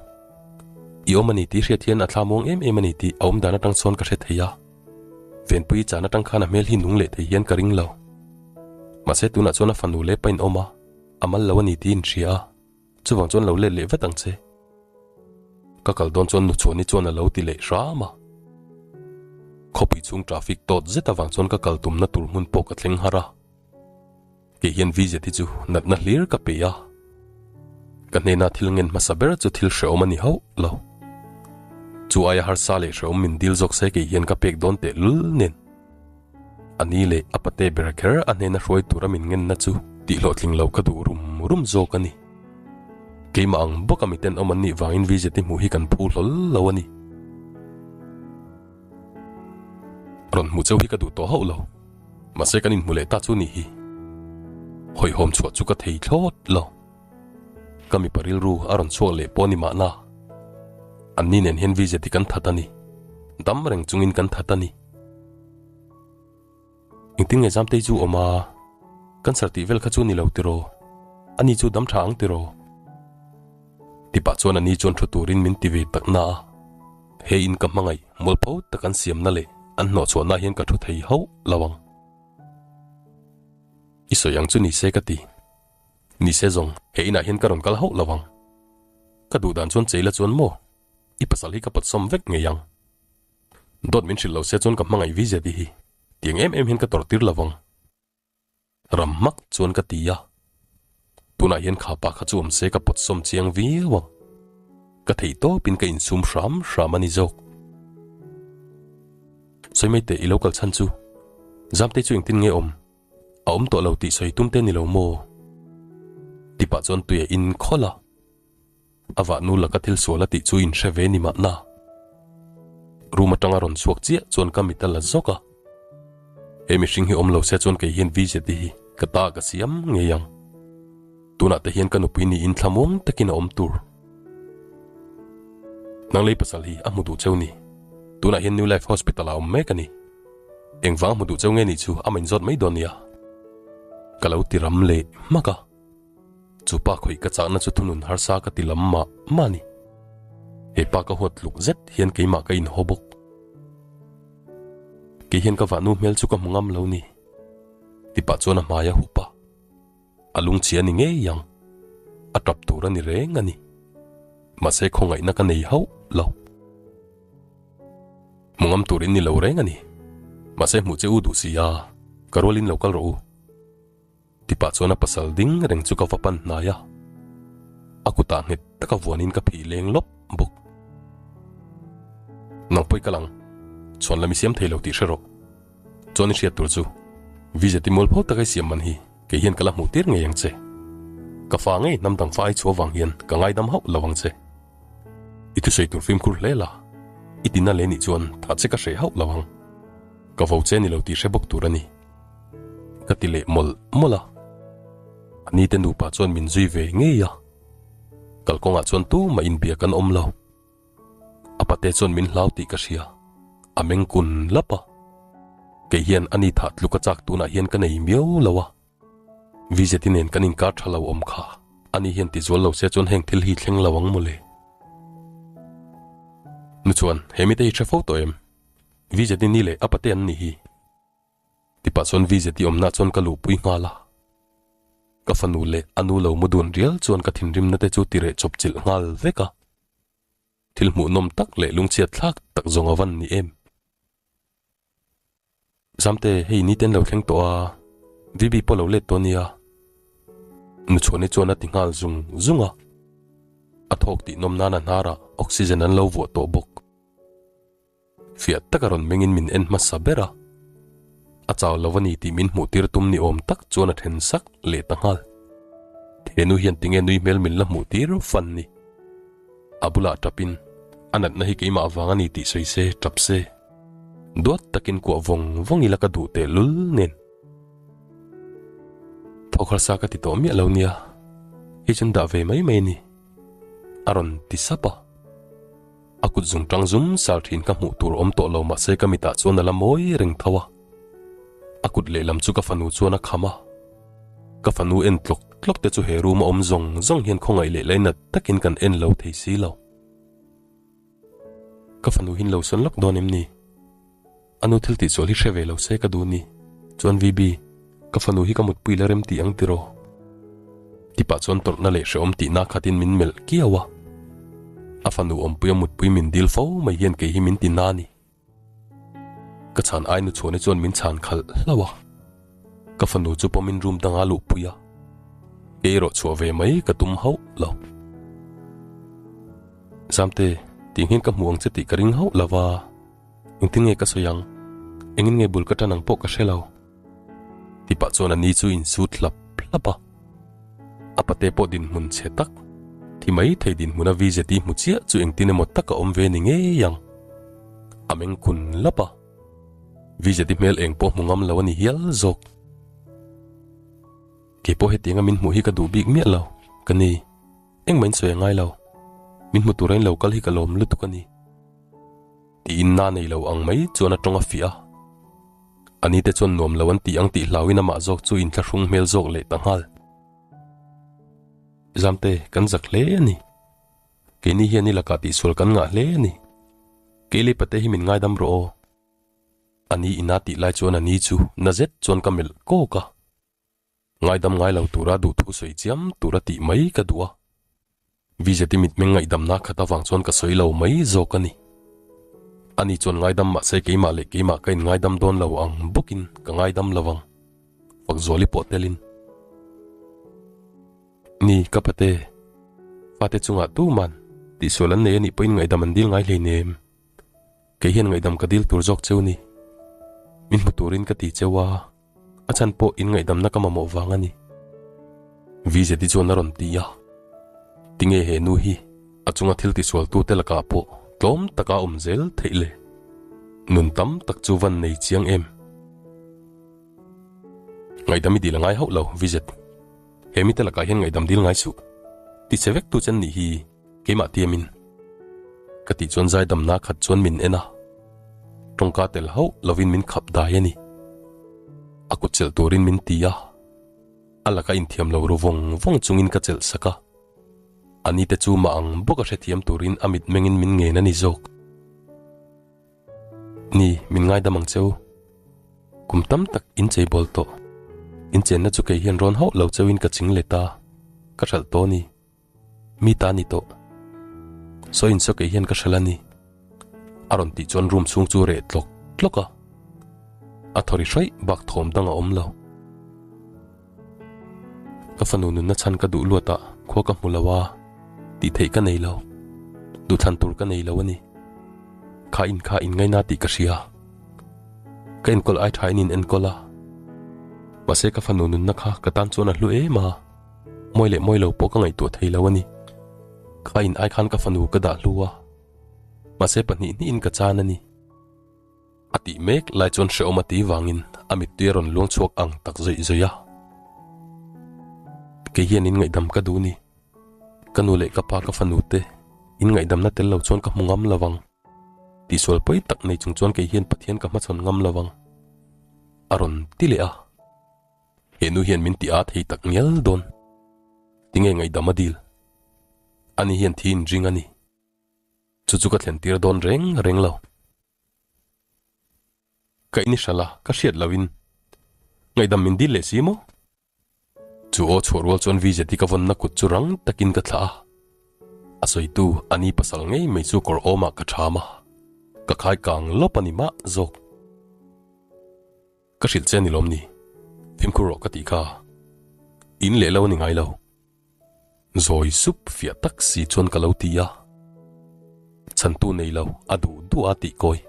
I awm a ni tih hriat hian a thla muang em em a ni tih a awm dan atang chuan ka hre thei a. Venpui chan atang khan a hmel hi nung leh thei hian ka ring lo. Mahse tunah chuan a fanu leh pain awm a, a mal lo a ni tih inhria a. Chuvang chuan lo let leh vat ang che. Ka kal dawn chuan Nuchhuani chuan a lo ti leh hram a. Khawpui chhung traffic tawt zet avang chuan ka kal tumna tur hmun pawh ka thleng har a. Kei hian VZ hi chu natna hlir ka pe a. Ka hnena thil ngen hmasa ber chu thil hrehawm a ni hauh lo. Chu aia harsa leh hrehawm min dil zawk se kei hian ka pek dawn teh lul nen. A ni leh a pate ber kher a hnena hruai tura min ngenna chu tih hlawhtling lo ka duh rum rum zawk a ni. Keimah ang bawka miten awm an nih vangin VZ hi hmuh hi kan phu hlawl lo a ni. Rawn hmuh cheu hi ka duh tawh hauh lo. Mahse kan inhmu leh ta chu nih hi. Hawihhawm chhuah chu ka thei thlawt lo. Ka mipa rilru a rawn chhuak leh pawh a ni mahna. Anni nen hian VZ hi kan that a ni. Dam reng chungin kan that a ni. Engtin nge Zamtei chu awm a? Cancer tih vel kha chu ni lo tiraw? Ani chu dam tha ang tiraw? Tipah chuan ani chuan thu turin min ti ve tak na a. He in ka hmangaih mualpho tak an siamna leh an hnawhchhuahna hian ka thu thei hauh lo ang. I sawi ang chu ni se ka ti. Ni se zawng, he inah hian ka rawn kal hauh lo ang. Ka duh dan chuan cheila chuan maw? I pasal hi ka pawtsawm vek ngei ang. Dawt min hrilh lo se chuan ka hmangaih VZI hi tiang em em hian ka tawrh tir lo vang. Ram hmak chuan ka ti a. Tunah hian kha pa kha chu awm se ka pawtsawm chiang viau ang. Ka theih tawpin ka insum hram hram a ni zawk. Sawi mai teh i lo kal chhan chu. Zamtei chu engtin nge awm? A awm tawh lo tih sawi tum te ni lo maw? Tipah chuan tui a in khawlh a. A vahnu laka thil sual a tih chu in hre ve ni mahna. Room atanga rawn chhuak chiah chuan ka mit a la zawk a. He mihring hi awm lo se chuan kei hian VZD hi ka ta ka siam ngei ang. Tunah te hian ka nupui niin thlamuang takin a awm tur. Nang lei pasal hi a hmu duh cheu ni. Tunah hian New Life Hospital ah a awm mek a ni. Engvang a hmu duh cheu nge nih chu a main zawt mai dawn nia. Ka lo ti ram leh hmak a. Chu pa khawih ka chakna chu thunun harsa ka ti lam mah mah a ni. He pa ka huat tluk zet hian keimah ka inhaw bawk. Kei hian ka vahnu hmel chu ka hmu ngam lo ni. Tipah chuan a hmai a hup a. A lungchhi a ni ngei ang. A tap tur a ni reng a ni. Mahse khawngaihna ka nei hauh lo. Hmu ngam tur in ni lo reng a ni. Mahse hmuh che u duh si a, ka rualin lo kal rawh u. Tipah chuan a pasal ding reng chu ka va pan hnai a, a kutah nghet taka vuanin ka phih leng lawp bawk. Nang pawi kal ang, chhuan lam i siam thei lo tih hre rawh. Chuan i hriat tur chu, Visa ti mual pho taka i siam man hi kei hian ka la hmuh tir ngei ang che. Ka fa ngei hnam dang fa ai chhuah vang hian ka ngaidam hauh lo ang che. I thusawi tur fimkhur hle la, i tina leh nih chuan thah che ka hreh hauh lo ang. Ka vo che ni lo tih hre bawk tur a ni. Ka ti leh mawlh mawlh a. A ni te nupa chuan min zui ve ngei a. Kalkawngah chuan tumah inbia kan awm lo. A pate chuan min hlau tih ka hria. A meng kun lap a. Kei hian a ni thah tluk a chak tunah hian ka nei miau lo a. Vizeti nen kan inkar tha lo awm kha. Ani hian tizual lo se chuan heng thil hi thleng lo ang mawle. Nu chuan, He mite hi hre fo tawh em? Vizeti ni leh a pate an nih hi. Tipah chuan VZT awmna chuan ka luhpui nghal a. Ka fanu leh a nu lo mu dun rial chuan ka thinrimna te chu tireh chawp chilh nghal vek a. Thil hmuhnawm tak leh lungchhiat thlak tak zawng a van ni em. Zamte, hei ni ten lo thleng tawh a, VB pawh lo let tawh nia. Nuchhuani chuan a ti nghal zung zung a. A thawk tih nawm nan a hnarah oxygen an lo vuah tawh bawk. Fiah taka rawn mengin min en hmasa ber a, a chau lo a ni tih min hmuh tir tum ni awm tak chuan a then sak leh ta nghal. He nu hian tinge nui hmel min la hmuh tir fan ni? A bulah tapin, A natna hi keimah vang a ni tih sawi se, tap se. Duat takin kuah vawng vawng ila ka duh teh lul nen. Thawk harsa ka ti tawh miah lo nia, hei chuan dah ve mai mai a ni, a rawn ti sap a. A kut zung tang zum sar thin ka hmuh tur awm tawh lo mahse ka mitah chuan a la mawi reng tho a. A kut lehlam chu ka fanu chuan a kham a. Ka fanu en tlawk tlawk te chu he room a awm zawng zawng hian khawngaih leh lainat takin kan en lo thei si lo. Ka fanu hin lo sawn lawk dawn em ni? A nu thil tihsual hi hre ve lo se ka duh ni. Chuan VB, ka fanu hi ka mutpui la rem tih ang tiraw? Tipah chuan tawrhna leh hrehawm tihna khatin min melh kiau a. A fanu awmpuia mutpui min dil fo mai hian kei hi min ti na ni. Ka chhan ai nu chhuahna chuan min chhan khalh hlauh a. Ka fanu chu pawmin room danga luhpui a. Kei erawh chhuah ve mai ka tum hauh lo. Zamte, tih hian ka hmu ang che tih ka ring hauh lo va. Engtin nge ka sawi ang? Engin nge bul ka tan ang pawh ka hre lo. Tipah chuan a ni chu insut hlap hlap a. A pate pawh dinhmun chhe tak, thi mai thei dinhmuna VZT hmu chiah chu engtin emaw tak a awm ve ni ngei ang. A meng kun lap a. VZT hmel eng pawh hmu ngam lo a ni hial zawk. Kei pawh hetianga min hmuh hi ka duh bik miah lo, ka ni. Engmah in sawi a ngai lo. Min hmu tura in lo kal hi ka lawm lutuk a ni. Tiin na nei lo ang mai chuan a tawng a fiah a. A ni te chuan nuam lo an tih ang tih hlauin amah zawk chu inthlahrung hmel zawk leh ta nghal. Zamte, kan zak hle a ni. Keini hian i lakah tihsual kan ngah hle a ni. Kei lei pate hi min ngaidam rawh aw. A ni ina tih lai chuan a ni chu na zet chuan ka melh kawk a. Ngaidam ngai lo tura duhthu sawi chiam tura tih mai ka duh a. Vizeti mitmeng ngaihdamna khat avang chuan ka sawi lo mai zawk a ni. Ani chuan ngaidam mahse keimah leh keimah ka inngaidam dawn lo ang bawkin ka ngaidam lo ang. Fakzuali pawh telin. Ni, ka pate. Fate chungah tuman tihsual an nei anih pawhin ngaihdam an dil ngai hleinem. Kei hian ngaihdam ka dil tur zawk cheu ni. Min hmu turin ka ti cheu a, a chhan pawh in ngaihdamna ka mamawh vang a ni. Vizeti chuan a rawn ti a, Tinge he nu hi a chunga thil tisualtute lakah pawh tlawm taka awm zel theih le? Nun tam tak chu van nei chiang em? Ngaihdam i dil a ngai hauh lo, Vizet. He mite lakah hian ngaihdam dil ngai suh. Ti che vek tu chen nih hi. Keimah tiamin ka tih chuan zaidamna khat chuan min en a, tawngka tel hauh lovin min khap dai a ni. A kut chelh turin min ti a, a laka inthiam lo ru vawng vawng chungin ka chelh sak a, a ni te chu mah ang bawk a hrethiam turin a mitmengin min ngen a ni zawk. Ni, min ngaidam ang cheu. Kum tam tak in chei bawl tawh. In chenna chu kei hian rawn hauh lo cheuin ka ching let a, ka hralh tawh a ni. Mi ta ni tawh. Saw in saw kei hian ka hralh a ni. A rawn tih chuan room chhung chu reh tlawk tlawk a. A thaw ri hraih bak thawm dang a awm lo. Ka fanu nunna chhan ka duh luat ah khua ka hmu lo a, tih theih ka nei lo. Duhthlan tur ka nei lo a ni. Kha in kha in ngaina tih ka hria. Ka enkawl ai tha in in enkawl a. Mahse ka fanu nunna kha ka tan chuan a hlu em a. Mawi leh mawi lo pawh ka ngaihtuah thei lo a ni. Ka in ai khan ka fanu ka dah hlu a, mahse pahnih hnihin ka chan a ni. A tih mek lai chuan hrehawm a ti vangin a mittui a rawn luang chhuak ang tak zawih zawih a. Kei hian in ngaihdam ka duh ni. Ka nu leh ka pa ka fanu te in ngaihdamna tel lo chuan ka hmu ngam lo ang. Tihsual pawi tak nei chung chuan kei hian Pathian ka hmachhawn ngam lo ang. A rawn ti leh a. He nu hian min ti a thei tak ngial dawn. Tinge ngaihdam a dil? Ani hian thi in ring a ni. Chu chu ka thlen tir dawn reng reng lo. Ka in i hral a, ka hriat loin ngaihdam min dil leh si maw? Chu aw chhuah rual chuan Vijeti ka vawnna kut chu rang takin ka thlah a. A sawitu ani pasal ngei mai chu kawr awmah ka ṭham a, ka khai kang lawp a ni mah zawk. Ka hrilh che a ni lawm ni? Fimkhur rawh ka tih kha. In leh lo a ni ngai lo. Zawi sup fiah tak si chuan ka lo ti a. Chhantu nei lo a duh duh a tih kawi.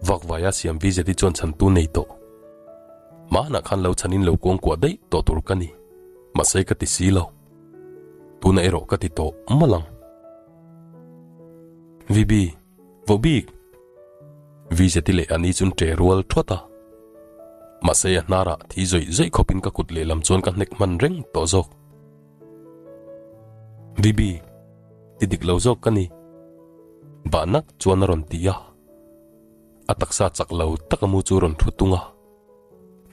Vakvaia siam VZ-i chuan chhantu nei tawh. Hmanah khan lo chhanin lo kuangkuah daih tawh tur ka ni. Mahse ka ti si lo. Tuna erawh ka ti tawh mawlh ang. VB. Vohbik! Vizeti leh ani chuan ṭe rual ṭhuat a. Mahse a hnarah thi zawih zawih khawpin ka kut lehlam chuan ka hnek hman reng tawh zawk. Bibi, ti dik lo zawk ka ni. Bahnak chuan a rawn ti a. A taksa chak lo tak a mu chu rawn ṭhu tung a.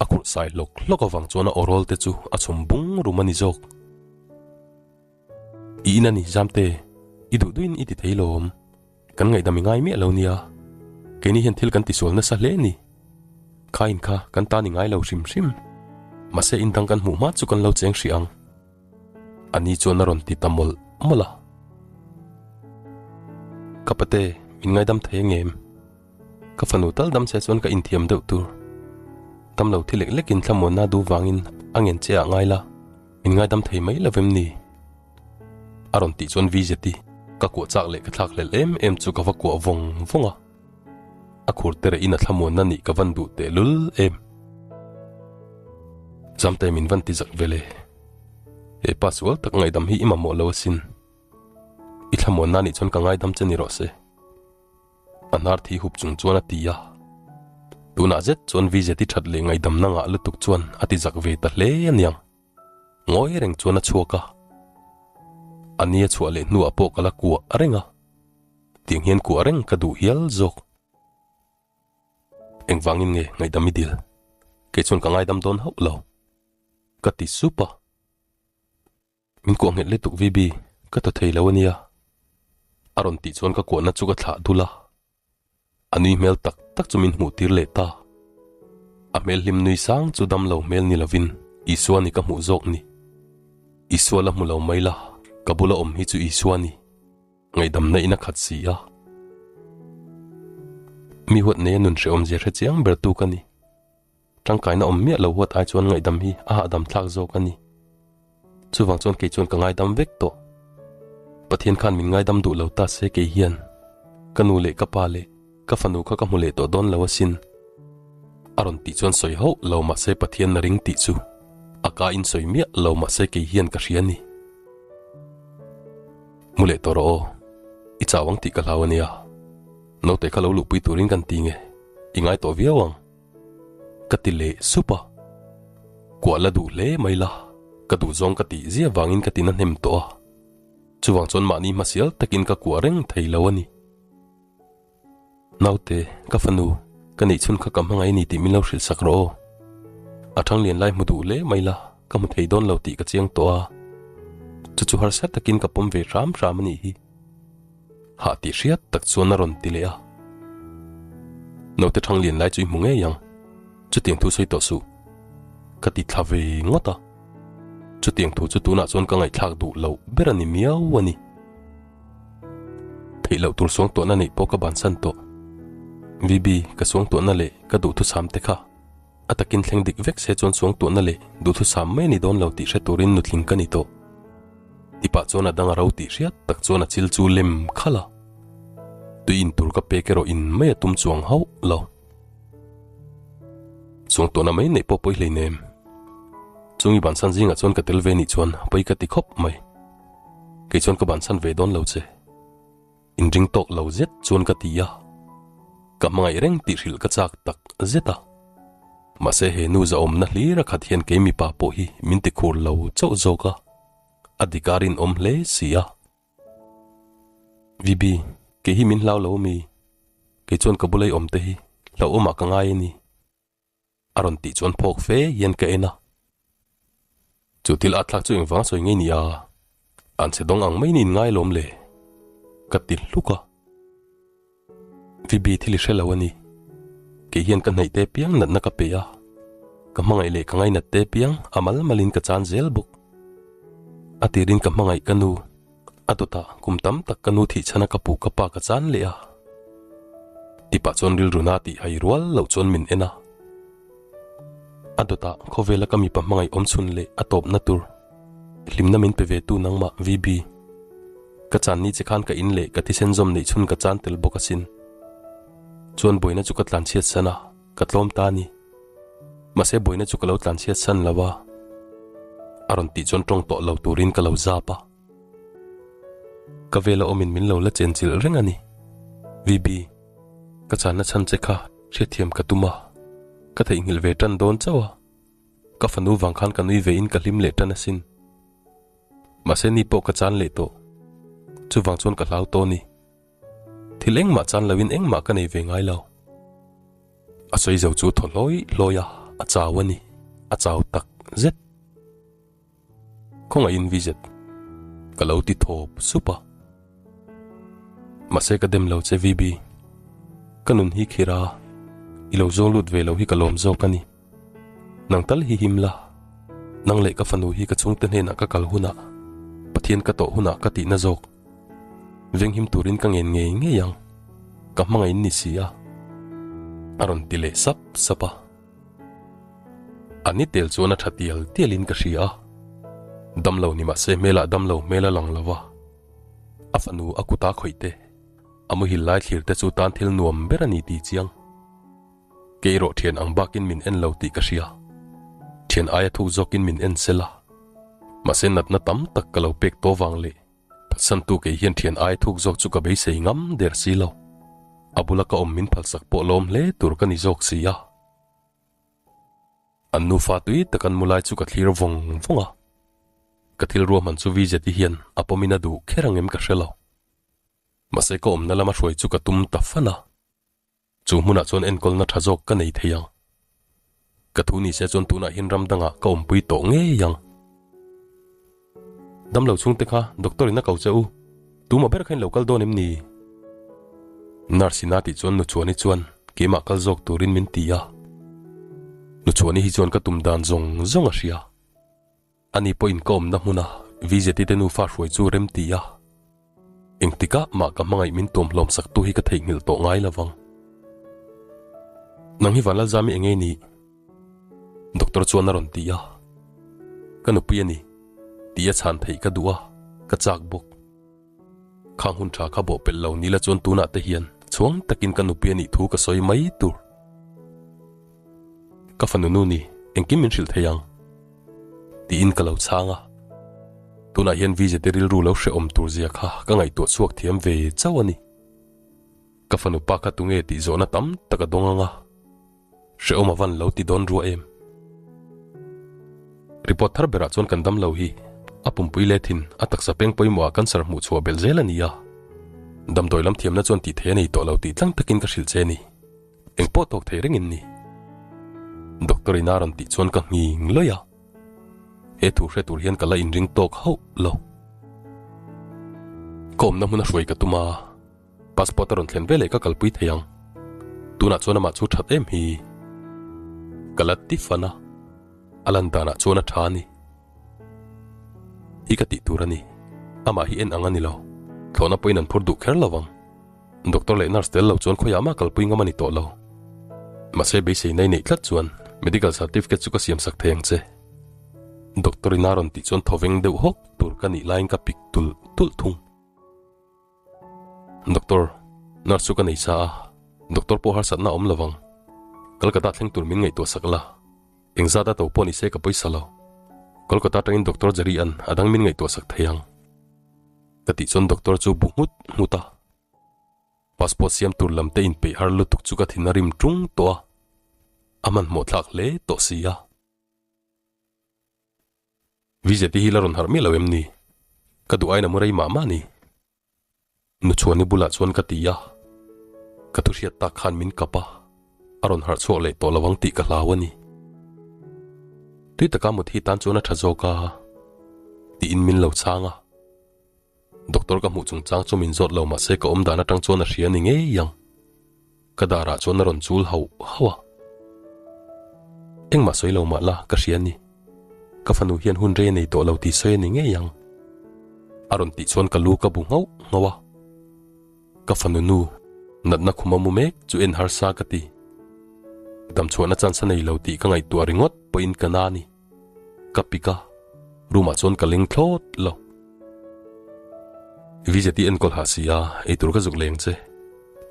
A khurh sai hlawk hlawk avang chuan a awrawl te chu a chhum bung rum a ni zawk. I in a ni Zamte, i duh duhin i ti thei lawm. Kan ngaihdam i ngai miah lo nia. Keini hian thil kan tisual nasa hle ni. Kha in kha kan tan i ngai lo hrim hrim. Mahse in dang kan hmuh hma chu kan lo cheng hrih ang. A ni chuan a rawn ti ta mawlh mawlh a. Ka pate, min ngaidam thei angem? Ka fanu tal dam che chuan ka inthiam deuh tur. Dam lo thi lek lekin thlamuanna duh vangin a ngen che ah ngai la. Min ngaidam thei mai lovem ni? A rawn tih chuan Vizeti ka kuah chak leh ka thlak hlel em em chu ka va kuah vawng vawng a. A khur te reh in a thlamuanna nih ka van duh teh lul em. Zamte min van ti zak vele. He pa sual tak ngaihdam hi i mamawh lo asin. I thlamuanna nih chuan ka ngaidam che ni rawh se. A hnar thi hup chung chuan a ti a. Tunah zet chuan Vizeti that leh ngaihdamna ngah lutuk chuan a ti zak ve ta hle aniang. Ngawi reng chuan a chhuak a. A nia chhuah leh hnuah pawh ka la kuah reng a. Tiang hian kuah reng ka duh hial zawk. Engvangin nge ngaihdam i dil? Kei chuan ka ngaidam dawn hauh lo. Ka ti sup a. Min kuah nghet lutuk VB, ka thaw thei lo ania. A rawn tih chuan ka kuahna chu ka thlah dul a. A nui hmel tak tak chu min hmuh tir leh ta. A hmel hlim nui sang chu dam lo hmel ni lovin Isua ni ka hmuh zawk ni. Isua la hmu lo mai la, ka bula awm hi chu Isua ni. Ngaihdamna in a khat si a. Mi huat neia nun hrehawm zia hre chiang ber tu ka ni. Tangkaina awm miah lo huat ai chuan ngaihdam hi a hahdam thlak zawk a ni. Chuvang chuan kei chuan ka ngaidam vek tawh. Pathian khan min ngaidam duh lo ta se kei hian ka nu leh ka pa leh ka fanu kha ka hmu leh tawh dawn lo asin. A rawn tih chuan sawi hauh lo mahse Pathian a ring tih chu a ka in sawi miah lo mahse kei hian ka hria a ni. Mu leh tawh rawh aw, i chau ang tih ka hlau a nia. Naute kha lo luhpui turin kan ti nge, i ngai tawh viau ang. Ka ti leh sup a, kuah la duh hle mai la, ka duh zawng ka tih zia vangin ka tina hnem tawh a, chuvang chuan mahni hmasial takin ka kuah reng thei lo a ni. Naute, ka fanu, ka neih chhun kha ka hmangaih a ni tih min lo hrilh sak rawh aw. A thang lian lai hmu duh hle mai la, ka hmu thei dawn lo tih ka chiang tawh a, chu chu harsa takin ka pawm ve hram hram a nih hi. Hah tih hriat tak chuan a rawn ti leh a. Naute thang lian lai chu i hmu ngei ang, chutiang thu sawi tawh suh. Ka ti thla ve ngawt a. Chutiang thu chu tunah chuan ka ngaihthlak duh loh ber a ni miau a ni. Theih loh tur suangtuahna neih pawh ka bansan tawh. VB, ka suangtuahna leh ka duhthusam te kha A takin thleng dik vek se chuan suangtuahna leh duhthusam mai a ni dawn lo tih hre turin nutling ka ni tawh. Tipah chuan a dang a ro tih hriat tak chuan a chil chu lem khalh a. Tui in tur ka pek erawh in mai a tum chuang hauh lo. Suangtuahna mai neih pawh pawi hleinem. Chung i bansan zingah chuan ka tel ve nih chuan pawi ka ti khawp mai. Kei chuan ka bansan ve dawn lo che. Inring tawk lo zet chuan ka ti a, ka hmangaih reng tih hrilh ka chak tak zet a. Mahse he nu zahawmna hlir a khat hian kei mipa pawh hi min ti khur lo chauh zawk a, a dik a rinawm hle si a. VB, kei hi min hlau lo ami? Kei chuan ka bula i awm te hi hlauhawmah ka ngai a ni. A rawn tih chuan phawk fe hian ka en a. Chu thil at thlak chu engvang sawi ngei ni a, an che dawng ang mai niin ngai lawm le, ka ti hluk a. Phoebe thil i hre lo a ni, kei hian ka hnaih te piang natna ka pe a, ka hmangaih leh ka ngainat te piang a mal malin ka chan zel bawk. A tirin ka hmangaih ka nu, a dawtah kum tam tak ka nu thih chhana ka puh ka pa ka chan leh a. Tipah chuan rilru na tih hai rual loh chuan min en a. A dawtah khawvela ka mipa hmangaih awm chhun leh a tawpna tur hlimna min pe ve tu nangmah VB. Ka chan ni che khan ka in leh ka thisen zawm neih chhun ka chan tel bawk asin. Chuan buaina chu ka tlanchhiat san a, ka tlawm ta a ni. Mahse buaina chu ka lo tlanchhiat san lo a, a rawn tih chuan tawng tawh lo turin ka lo zap a. Ka vela awmin min lo la chenchilh reng a ni. VB, ka channa chhan che kha hriatthiam ka tum a, ka theihnghilh ve tan dawn chauh a. Ka fanu vang khan ka nui ve in ka hlim leh tan asin. Mahse ni pawh ka chan leh tawh. Chuvang chuan ka hlau tawh a ni. Thil engmah chan loin engmah ka nei ve ngai lo. A sawi zo chu thaw hlawi hlawi a, a chau a ni. A chau tak zet. Khawngaihin Vizet, ka lo ti thawp sup a. Mahse ka dem lo che VB. Ka nun hi khir a, i lo zawng lut ve lo hi ka lawm zawk a ni. Nang tal hi him la, nang leh ka fanu hi ka chhungte hnenah ka kal hunah, Pathian ka tawh hunah ka tihna zawk. Venghim turin ka ngen ngei ngei ang, ka hmangaih in ni si a. A rawn ti leh sap sap a. A ni tel chuan a tha tial tial in ka hria a, damlo ni mahse hmelah damlo hmel a lang lo va, a fanu a kuta khawih te, a muhil lai thlir te chu tan thil nuam ber a ni tih chiang. Kei erawh thian ang bakin min en lo tih ka hria, thian aia thuk zawkin min en sel a, mahse natna tam tak ka lo pek tawh vang leh phatsantu kei hian thian aia thuk zawk chu ka beisei ngam der si lo, a bula ka awm min phalsak pawh lawm hle tur ka ni zawk si a. An nufa tui tak an mu lai chu ka thlir vawng vawng a, ka thil ruahman chu Vijeti hian a pawmin a duh kher ang em ka hre lo. Mahse ka awmna lama hruai chu ka tum ta fan a, chu hmunah chuan enkawlna tha zawk ka nei thei ang. Ka thu ni se chuan tunah hian ram dangah ka awmpui tawh ngei ang. Damlo chhungte kha doctor in a ko che u, tumah ber kha in lo kal dawn em ni? Nurse in a tih chuan Nuchuani chuan keimah kal zawk turin min ti a. Nuchuani hi chuan ka tum dan zawng zawng a hria. Ani pawhin ka awmna hmuna VZT te nufa hruai chu rem ti a, engtikah mah ka hmangaih min tuam hlawm sak tu hi ka theihnghilh tawh ngai lo vang. Nang hi Vanlalzami eng nge ni? Doctor chuan a rawn ti a, Ka nupui a ni, tih a chhan theih ka duh a, ka chak bawk. Khang hun tha kha bawh pelh lo ni la chuan tunah te hian chhuang takin ka nupui a nih thu ka sawi mai tur. Ka fanu nu ni, engkim min hrilh thei ang? Tiin ka lo chhang a. Tunah hian Vijay te rilru lo hrehawm tur zia kha ka ngaihtuah chhuak thiam ve chauh a ni. Ka fanu pa kha tunge tih zawhna tam tak a dawng ang a. Hrehawm a van lo ti dawn rua em? Report thar berah chuan kan dam lo hi a pumpui let in a taksa peng pawimawh ah cancer hmuh chhuah belh zel a ni a. Damdawi lam thiamna chuan tih thei a nei tawh lo tih tlang takin ka hrilh che ni. Eng pawh tawk thei reng in ni. Doctor in a rawn tih chuan ka nghing lawih a. He thu hre tur hian ka la inring tawk hauh lo. Ka awmna hmun a hruai ka tum a. Passport a rawn thlen veleh ka kalpui thei ang. Tunah chuan amah chu that em hi. Ka la ti fan a, a lan danah chuan a tha a ni. Hi ka tih tur a ni. Amah hi en ang a ni lo. Thlawhna pawhin an phur duh kher lo vang. Doctor leh nurse tel lo chuan khawiah mah kalpui ngam a ni tawh lo. Mahse beisei nei neih tlat chuan medical certificate chu ka siam sak thei ang che. Doctor in a rawn tih chuan thawveng deuh hawk tur ka nih laiin ka pik tulh tulh thung. Doctor, nurse chu ka nei sa a, doctor pawh harsatna a awm lo vang. Kolkata thleng tur min ngaihtuah sak la, engzat a to pawh ni se ka pawisa lo. Kolkata atangin Doctor Jerry an a dang min ngaihtuah sak thei ang. Ka tih chuan doctor chu bu nghut nghut a. Passport siam tur lam te inpeih har lutuk chu ka thin a rim tung tawh a, a hmanhmawh thlak hle tawh si a. Vijay te hi la rawn harh miah lo em ni? Ka duh aiin a mu rei mah mah ni. Nuchhuani bulah chuan ka ti a, ka thu hriat tak khan min kap a, a rawn harh chhuak leh tawh lo ang tih ka hlau a ni. Tui taka mut hi tan chuan a tha zawk a, tiin min lo chhang a. Doctor ka hmuh chungchang chu min zawt lo mahse ka awm dan atang chuan a hria ni ngei ang. Ka darah chuan a rawn chul hauh hauh a. Engmah sawi lo mah la ka hria ni. Ka fanu hian hun rei a nei tawh lo tih sawi a ni ngei ang. A rawn tih chuan ka lu ka bu nghauh nghauh a. Ka fanu nu, natna khum a mu mek chu en harsa ka ti. Damchhuahna chance a nei lo tih ka ngaihtuah ringawt pawhin ka na a ni. Ka pik a, room ah chuan ka leng thlawt lo. Vijay ti enkawl hah si a, eitur ka zuk leng che.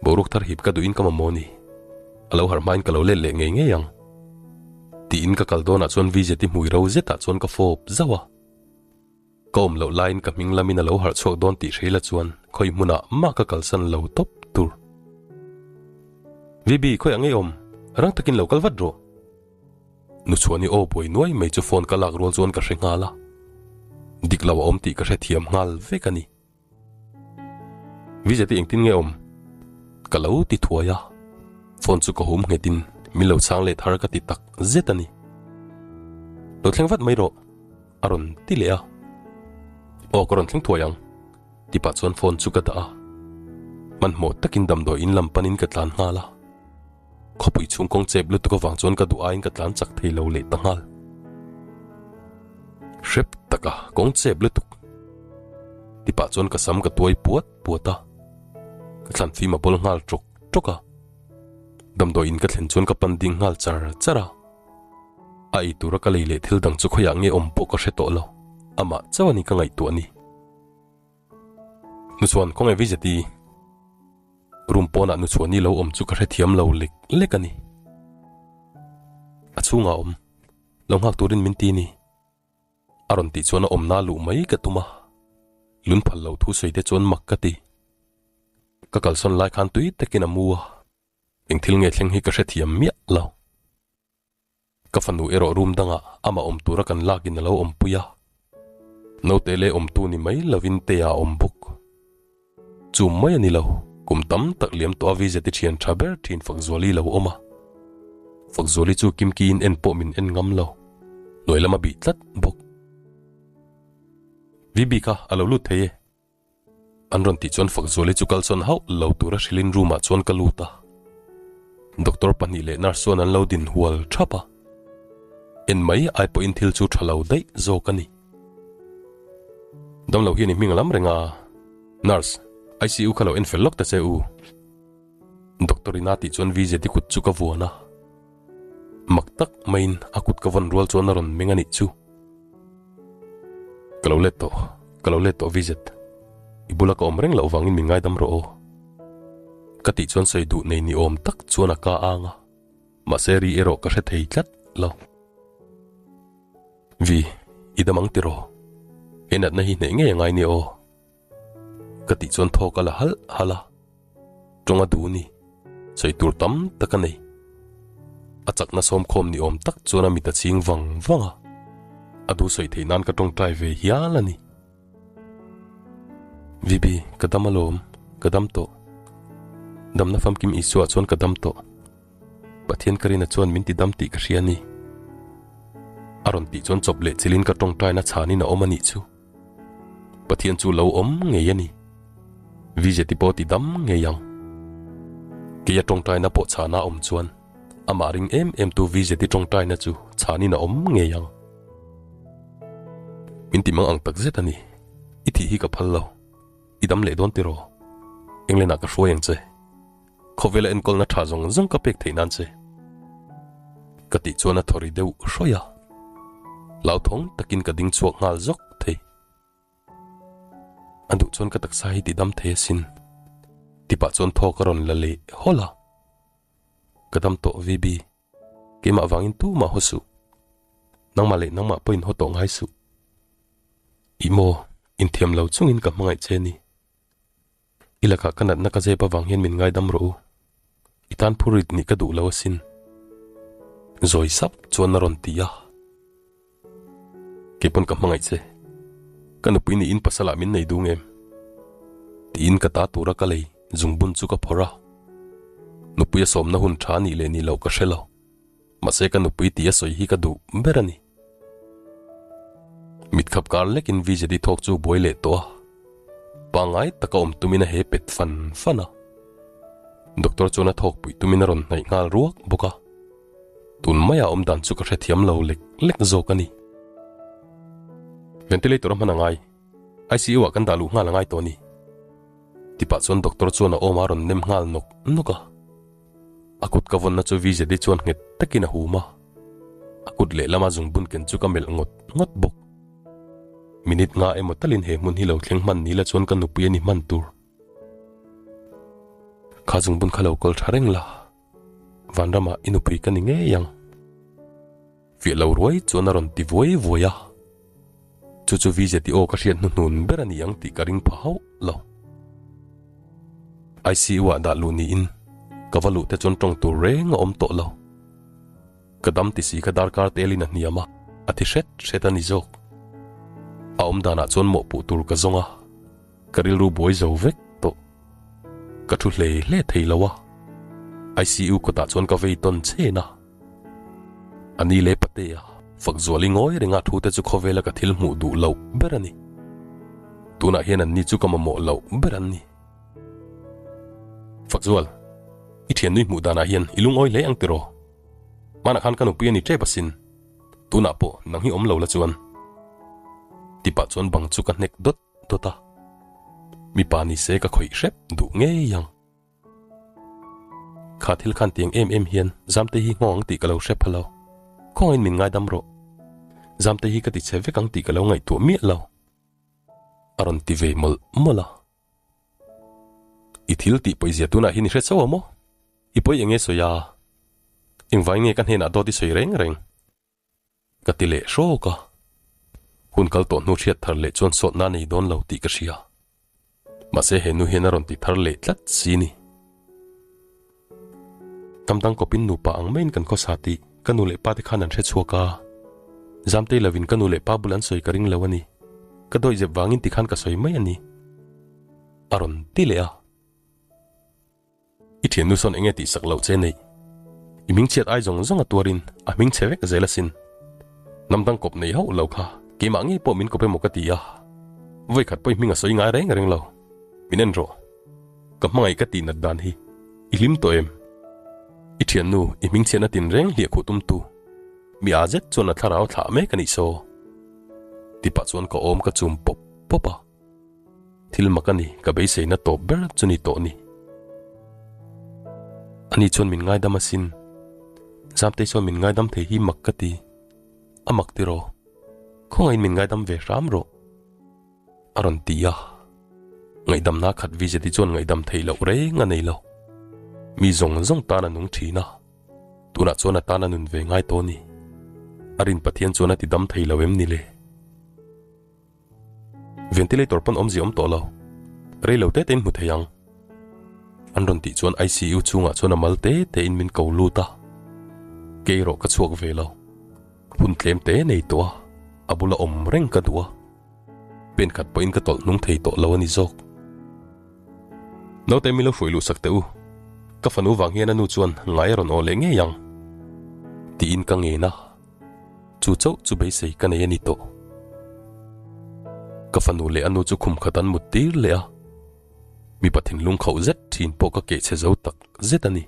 Boruak thar hip ka duhin ka mamawh ni. A lo harh hmain ka lo let leh ngei ngei ang. Tiin ka kal dawnah chuan Vijay ti hmui ro zetah chuan ka fawp zauh a. Ka awm loh laiin ka hming lamin a lo harh chhuak dawn tih hreila chuan khawi hmunah mah ka kalsan lo tawp tur. VB, khawiah ngei awm? Rang takin lo kal vat rawh. Nuchhuani aw buai nuai mai chu phone ka lak rual chuan ka hre nghal a, dik lo a awm tih ka hrethiam nghal vek a ni. Vijay te engtin nge awm? Ka lo ti thuai a, phone chu ka hum nghetin min lo chhang let har ka ti tak zet a ni. Lo thleng vat mai rawh, a rawn ti leh a. Aw ka rawn thleng thuai ang, ti pah chuan phone chu ka dah a. Hmanhmawh takin damdawi in lam panin ka tlan nghal a. Khawpui chhung kawng chep lutuk avang chuan ka duh aiin ka tlan chak thei lo leh ta nghal. Hrep taka kawng chep lutuk. Tipah chuan ka sam ka tuai puat puat a. Ka thlan fim a bawl nghal tawk tawk a. Damdawi in ka thlen chuan ka pan ding nghal char char a. A ei tura ka lei leh thil dang chu khawiah nge awm pawh ka hre tawh lo. Amah chauh a ni ka ngaihtuah ni. Nuchuan khawnge Vijati? Room pawnah nuchhuahni lo awm chu ka hrethiam lo lek lek a ni. A chhungah awm, lo nghak turin min ti ni. A rawn tih chuan a awmna luh mai ka tum a, lun phal lo thu sawi te chuan mak ka ti. Ka kalsawn lai khan tui takin a mu a, eng thil nge thleng hi ka hrethiam miah lo. Ka fanu erawh room dangah amah awm tura kan lakin a lo awmpui a, naute leh awmtu ni mai lovin Tea a awm bawk. Chu mai a ni lo, kum tam tak liam tawh a Vijay-te thian tha ber thin Fakzuali lo awm a. Fakzuali chu Kimkiin en pawh min en ngam lo, hnuai lam a bih tlat bawk. VB kha a lo lut thei e. An rawn tih chuan Fakzuali chu kalsawn hauh lo tura hrilhin room ah chuan ka lut a. Doctor pahnih leh nurse chuan an lo din hual thap a. En mai ai pawhin thil chu tha lo daih zawk a ni. Damlo hian i hming a lam reng a, Nurse, ICU kha lo en fel lawk ta che u. Doctor in a tih chuan VZ i kut chu ka vuan a. Mak tak maiin a kut ka vawn rual chuan a rawn meng a nih chu. Ka lo let tawh, ka lo let tawh VZ. I bula ka awm reng loh vangin min ngaidam rawh aw. Ka tih chuan sawi duh nei ni awm tak chuan a ka ang a, mahse ri erawh ka hre thei tlat lo. Vi, i dam ang tiraw? He natna hi hneih ngei a ngai nia aw. Ka tih chuan thawk a la halh halh a, tawng a duh ni, sawi tur tam tak a nei. A chakna sawmkhawm ni awm tak chuan a mit a ching vang vang a, a duh sawi theih nan ka tawngtai ve hial a ni. Vibi, ka dam alawm, ka dam tawh. Damna famkim Isua chuan ka dam tawh. Pathian ka rina chuan min ti dam tih ka hria a ni. A rawn tih chuan chawp leh chilhin ka tawngtaina chhanin a awm a nih chu. Pathian chu lo awm ngei a ni. Vijeti pawh ti dam ngei ang. Keia tawngtaina pawh chhana awm chuan amah ring em em tu Vijeti tawngtaina chu chhanin a awm ngei ang. Min ti mang ang tak zet a ni. I thih hi ka phal lo. I dam leh dawn tiraw? England ah ka hruai ang che. Khawvela enkawlna tha zawng zawng ka pek theih nan che. Ka tih chuan a thaw ri deuh hrawih a. Hlauthawng takin ka ding chhuak nghal zawk thei. A duh chuan ka taksa hi ti dam thei asin. Tipah chuan thaw ka rawn la leh hawlh a. Ka dam tawh VB. Keimah vangin tumah haw suh. Nangmah leh nangmah pawhin haw tawh ngai suh. Ih maw, inthiam lo chungin ka hmangaih che ni. I lakah ka natna ka zep avang hian min ngaidam rawh u. I tan phurit nih ka duh lo asin. Zawi sap chuan a rawn ti a. Keipawn ka hmangaih che. Ka nupui niin pasalah min nei dung em? Tiin ka ta tura ka lei zungbun chu ka phawrh a. Nupui a sawmna hun tha nih leh nih loh ka hre lo. Mahse ka nupui tih a sawi hi ka duh ber a ni. Mitkhap kar lekin VJD thawk chu buai leh tawh a, pangngai taka awm tumin a he pet fan fan a. Doctor chuan a thawk puih tumin a rawn hnaih nghal ruak bawk a. Tun maia awm dan chu ka hrethiam lo lek lek zawk a ni. Ventilator a hman a ngai. ICU ah kan dah luh nghal a ngai tawh a ni. Tipah chuan doctor chuan a awm a rawn nem nghal nawk nawk a. A kut ka vawnna chu VZD chuan nghet takin a hum a, a kut lehlama zungbun ken chu ka melh ngawt ngawt bawk. Minute nga emaw talin he hmun hi lo thleng hman ni la chuan ka nupui a ni hman tur. Kha zungbun kha lo kawl tha reng la, Vanramah i nupui ka ni ngei ang. Fiah lo ruai chuan a rawn ti vuai vuai a, chu chu VZD aw ka hriat hnuhnun ber a ni ang tih ka ring pha hauh lo. ICU ah dah luh niin ka va luh te chuan tawng tur reng a awm tawh lo. Ka dam ti si kha darkar telin a hniam a, a thi hret hret a ni zawk. A awm danah chuan mawhpuh tur ka zawng a, ka rilru buai zo vek tawh. Ka thu hle hle thei lo a, ICU kawtah chuan ka vei tawn chen a. A ni leh Patea, Fakzuali ngawi renga thu te chu khawvela ka thil hmuh duh loh ber a ni. Tunah hian an ni chu ka mamawh loh ber an ni. Fakzual, i thiannui hmuh danah hian i lungawi hle ang tiraw? Hmanah khan ka nupui a ni tep asin. Tunah pawh nang hi awm lo la chuan. Tipah chuan bang chu ka hnek dawt dawt a. Mipa ni se ka khawih hrep duh ngei ang. Kha thil khan tiang em em hian Zamte hi nghawng ang tih ka lo hre pha lo. Khawngaiin min ngaidam rawh. Zamte hi ka ti chhe vek ang tih ka lo ngaihtuah miah lo. A rawn ti ve mawlh mawlh a. I thil tih pawizia tunah hian i hre chauh a maw? I pawi eng nge sawi a? Engvai nge ka hnenah dawt i sawi reng reng? Ka ti leh hrawk a, hun kal tawh hnu hriat thar leh chuan sawtna a nei dawn lo tih ka hria. Mahse he nu hian a rawn ti thar leh tlat si ni. Tam dang kawpin nupa ang maiin kan khawsa tih ka nu leh pa te khan an hre chhuak a. Zamtei lovin ka nu leh pa bul an sawi ka ring lo a ni. Ka dawihzep vangin tikhan ka sawi mai a ni. A rawn ti leh a. I thiannu sawn enge tih sak loh che neih? I hming chhiat ai zawng zawng a tuarin a hming chhe vek zel asin. Hnam dang kawp nei hauh lo kha keimah ngei pawh min kawp emaw ka ti a. Vawikhat pawh i hming a sawi ngai reng reng lo. Min en rawh. Ka hmangaih ka tih nat dan hi i hlim tawh em? I thiannu i hming chhiatna tin reng hliah khuh tum tu. Mi â zet chuan a thlarau thlah mek a nih saw. Tipah chuan ka awm ka chum pawp pawp a. Thil mak a ni, ka beiseina tawp ber chu ni tawh ni. Ani chuan min ngaidam asin. Zamtei chuan min ngaidam thei hi mak ka ti. A mak tiraw? Khawngaihin min ngaidam ve hram rawh. A rawn ti a. Ngaihdamna khat Vijeti chuan ngaihdam theih loh reng a nei lo. Mi zawng zawng tan a nung thin a. Tunah chuan a tan a nun ve ngai tawh a ni. A rin Pathian chuan a ti dam thei lo em ni le? Ventilator pawn awmzia awm tawh lo. Rei lo te tein hmu thei ang. An rawn tih chuan ICU chhungah chuan a mal te tein min ko lut a. Kei erawh ka chhuak ve lo. Hun tlem te nei tawh a, a bula awm reng ka duh a. Pen khat pawhin ka tawlh hnung thei tawh lo a ni zawk. Naute min lo hruai luh sak teh u. Ka fanu vang hian a nu chuan ngai a rawn aw leh ngei ang. Tiin ka ngen a. Chu chauh chu beisei ka nei a ni tawh. Ka fanu leh a nu chu khum khat an mut tir leh a. Mipa thinlung khauh zet thin pawh ka keh chhe zo tak zet a ni.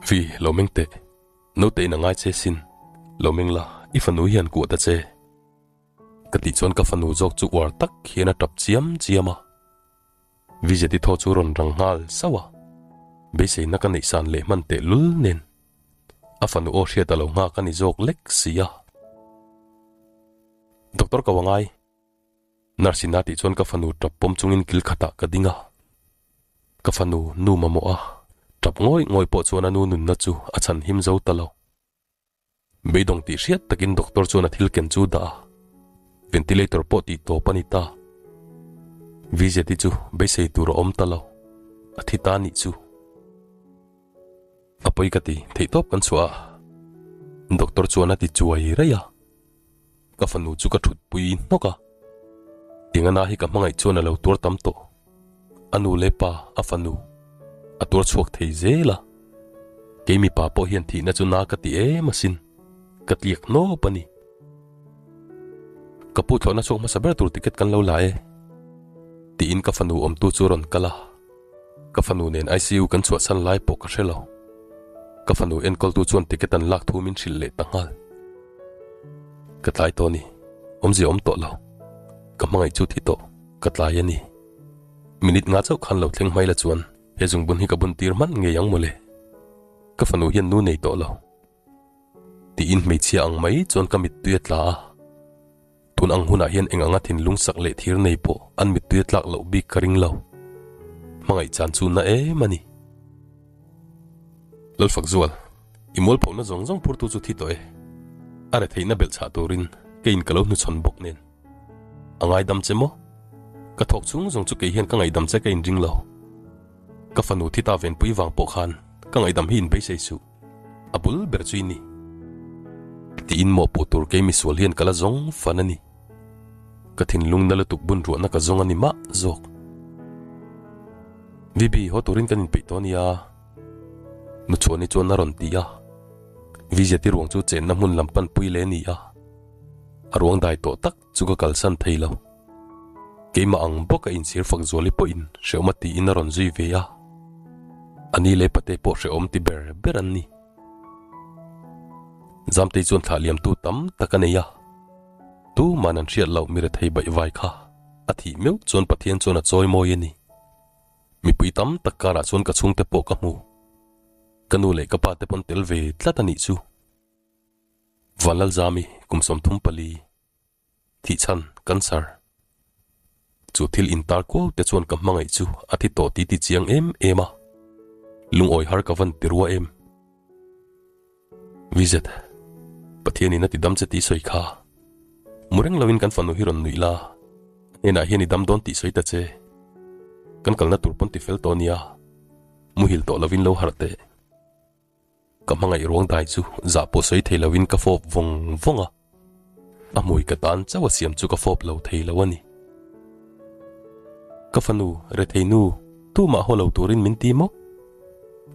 Vi, lo meng teh. Naute in a ngai che sin. Lo meng la, i fanu hian kuah ta che. Ka tih chuan ka fanu zawk chu uar tak hian a tap chiam chiam a. Vijeti thaw chu rawn rang nghal sauh a. Beiseina ka neih san leh hman teh lul nen. A fanu aw hriat a lo nghak a ni zawk lek si a. Doctor ko a ngai. Nurse in a tih chuan ka fanu tap pawm chungin kil khatah ka ding a. Ka fanu nu mamawh a tap ngawih ngawih pawh chuan a nu nunna chu a chhan him zo ta lo. Beidawng tih hriat takin doctor chuan a thil ken chu dah a, ventilator pawh tih tawp a ni ta. VZI chu beisei tur a awm ta lo, a thi ta nih chu. A pawi ka ti, theihtawp kan chhuah a, doctor chuan a ti chuai raih a. Ka fanu chu ka thutpui hnawk a, Tingana hi ka hmangaih chuan a lo tuar tam tawh. A nu leh pa, a fanu, a tuar chhuak thei zel a. Kei mipa pawh hian thihna chu na ka ti em asin, ka tliak hnawp a ni. Ka pu thlawhna chhuak hmasa ber tur ticket kan lo la e, tiin ka fanu awmtu chu a rawn kal a. Ka fanu nen ICU kan chhuahsan lai pawh ka hre lo. Ka fanu enkawltu chuan ticket an lak thu min hrilh leh ta nghal. Ka tlai tawh a ni. Awmzia awm tawh lo. Ka hmangaih chu thi tawh. Ka tlai a ni. Minute nga chauh khan lo thleng hmai la chuan he zungbun hi ka bun tir hman ngei ang mawle. Ka fanu hian nu nei tawh lo. Tiin hmeichhia ang mai chuan ka mittui a tla a. Tun ang hunah hian eng anga thinlung sak leh thir nei pawh an mittui a tlak loh bik ka ring lo. Hmangaih chan chu na em a ni. Lalfakzual, i mualphona zawng zawng phurtu chu thi tawh e. A retheihna belh chhah turin keiin ka lo hnuchhawn bawk nen. A ngaidam che maw? Ka thawk chhung zawng chu kei hian ka ngaihdam che ka inring lo. Ka fanu thi ta venpui vang pawh khan ka ngaihdam hi inbeisei suh. A bul ber chu i ni. Tiin mawhpuh tur kei misual hian ka la zawng fan a ni. Ka thinlung na lutuk bun ruahna ka zawng a ni mah zawk. Bibi, haw turin kan inpeih tawh a nia. Nuchhuani chuan a rawn ti a. Vijeti ruang chu chenna hmun lam panpui leh a ni a. A ruang dai tawh tak chu ka kalsan thei lo. Keimah ang bawk a inchhir fak zuali pawhin hrehawm a tiin a rawn zui ve a. A ni leh pate pawh hrehawm ti ber ber an ni. Zamtei chuan thlah liamtu tam tak a nei a. Tuman an hriat loh mi rethei baihvai kha a thih meuh chuan Pathian chuan a chawi mawi a ni. Mipui tam tak karah chuan ka chhungte pawh ka hmu. Ka nu leh ka pa te pawn tel ve tlat a nih chu. Vanlalzami kum 34. Thihchhan, cancer. Chu thil intar kuau te chuan ka hmangaih chu a thi tawh ti ti chiang em em a. Lungawi har ka van ti rua em. VZ, Pathianin a ti dam che tih sawi kha. Mu reng loin kan fanu hi rawn nuih la, a hnenah hian i dam dawn tih sawi ta che. Kan kalna tur pawn ti fel tawh nia, muhil tawh lovin lo harh teh. Ka hmangaih ruang dai chu zah pawh sawi thei lovin ka fawp vawng vawng a, a hmui ka tan chauh a siam chu ka fawp lo thei lo a ni. Ka fanu, rethei nu, tumah haw lo turin min ti maw?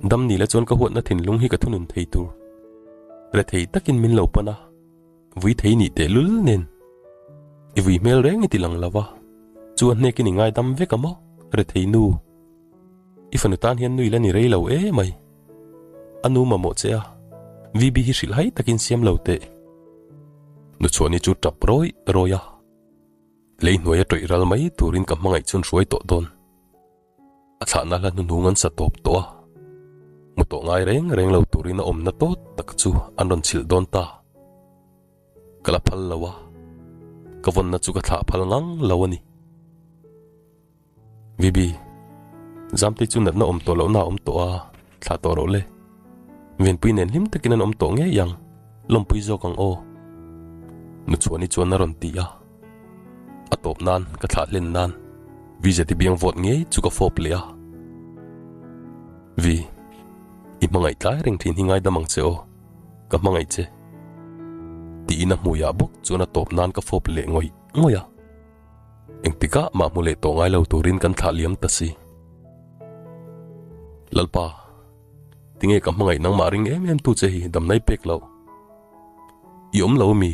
Dam ni la chuan ka huatna thinlung hi ka thunun thei tur. Rethei takin min lo pan a, vui thei nih teh lul nen. I vui hmel reng i ti lang lo va, chu a hnekin i ngaidam vek a maw, rethei nu? I fanu tan hian nui la ni rei lo e mai. A nu mamawh che a. VB hi hrilh hai takin siam lo teh. Nuchhuani chu tap rawih rawih a. Lei hnuaia tawih ral mai turin ka hmangaih chun hruai tawh dawn. A thlahna hla hnuhnung an sa tawp tawh a. Hmu tawh ngai reng reng lo turin a awmna tawt tak chu an rawn chhilh dawn ta. Ka la phal lo a, ka vawnna chu ka thlah phal ngang lo a ni. Bibi, Zamtei chu natna awm tawh lohna a awm tawh a, thlah tawh rawh le. Venpui nen hlim takin an awm tawh ngei ang, lawmpui zawk ang aw. Nuchhuani chuan a rawn ti a. A tawp nan ka thlah hlen nan Vizeti biang vawt ngei chu ka fawp leh a. Vi, i hmangaih tlai reng thin hi ngaidam ang che aw, ka hmangaih che. Tiin a hmuiah bawk chuan a tawp nan ka fawp leh ngawih ngawih a. Engtikah mah hmu leh tawh ngai lo turin kan thlah liam ta si. Lalpa, tinge ka hmangaih nangmah ring em em tu che hi damnai pek loh? I awm lo mi?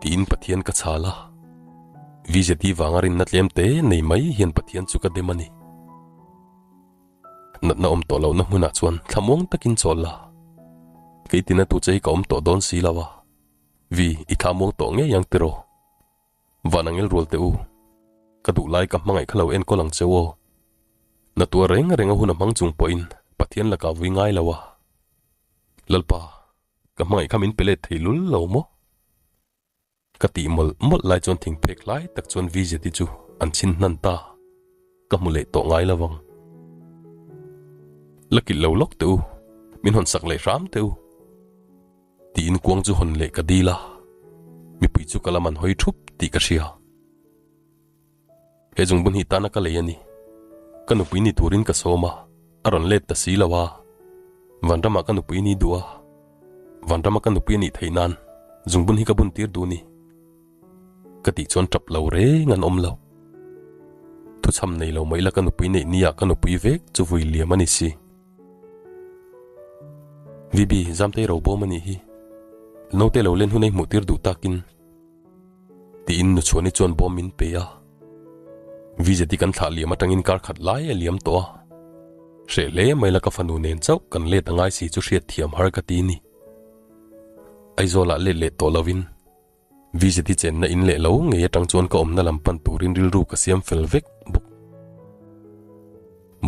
Tiin Pathian ka chhal a. VZD vanga rinna tlem te nei mai hian Pathian chu ka dem a ni. Natna awm tawh lohna hmunah chuan thlamuang takin chawl la. Kei tina tu che hi ka awm tawh dawn si lo a. Vi, i thlamuang tawh ngei ang tiraw? Van angel rual teh u. Ka duh lai ka hmangaih kha lo enkawl ang cheu aw. Na tuar reng reng a hun a hmang chung pawhin Pathian lakah vui ngai lo a. Lalpa, ka hmangaih kha min pe let thei lul lo maw? Ka tih mawlh mawlh lai chuan thingphek lai tak chuan VZI chu an chhin hnan ta. Ka hmu leh tawh ngai lo vang. La kilh lo lawk teh u, min hawn sak leh hram teh u. Tiin kuang chu hawn leh ka dil a, mipui chu ka lam an hawi thup tih ka hria. He zungbun hi tana ka lei a ni. Ka nupui ni turin ka sawm a, a rawn let ta si lo a. Vanramah ka nupui ni duh a, Vanrama ka nupui a nih theih nan zungbun hi ka bun tir duh ni. Ka tih chuan tap lo reng an awm lo. Thuchham nei lo mai la ka nupui neih nia ka nupui vek chu vui liam a ni si. VB, Zamtei ro bawm a nih hi. Naute lo len hun ei hmuh tir duh takin. Tiin Nuchhuani chuan bawm min pe a. VZI kan thlah liam atangin kar khat lai a liam tawh a. Hreh hle mai la ka fanu nen chauh kan let a ngai si chu hriat thiam har ka ti ni. Aizawlah let leh tawh lovin VZI chenna in leh lo ngei atang chuan ka awmna lam pan turin rilru ka siam fel vek bawk.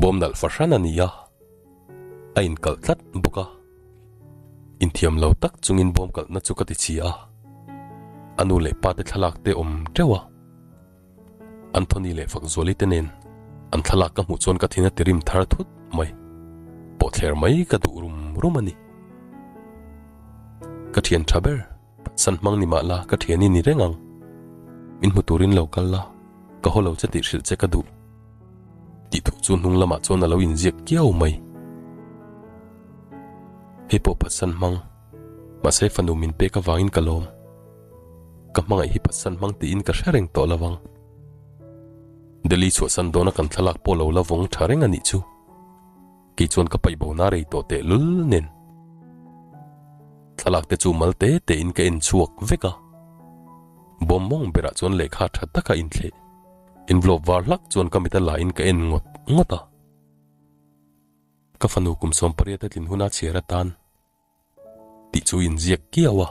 Bawm nalh fahran a ni a, a inkalh tlat bawk a. Inthiam lo tak chungin bawm kalhna chu ka ti chhi a, a nu leh pa te thlalak te awm teuh a. Anthony leh Fakzuali te nen an thlalak ka hmuh chuan ka thin a ti rim thar thut mai. Pawhthler mai ka duh rum rum a ni. Ka thian tha ber, Patsan hmang ni mah la ka thian i ni reng ang. Min hmu turin lo kal la, ka haw lo che tih hrilh che ka duh. Tih thu chu hnung lamah chuan a lo inziak kiau mai. Hei pawh Patsan hmang, mahse fanu min pek avangin ka lawm. Ka hmangaih hi Patsan hmang tiin ka hre reng tawh lo ang. Delhi chhuahsan dawna kan thlalak pawh lo la vawng tha reng a nih chu. Kei chuan ka paih bo na rei tawh teh lul nen. Thlalak te chu mal te te in ka en chhuak vek a. Bawm mawng berah chuan lehkha tha taka inthleh envelope var hlak chuan ka mit a la in ka en ngawt ngawt a. Ka fanu kum 18 a tlin huna chhiar atan tih chu inziak kiau a.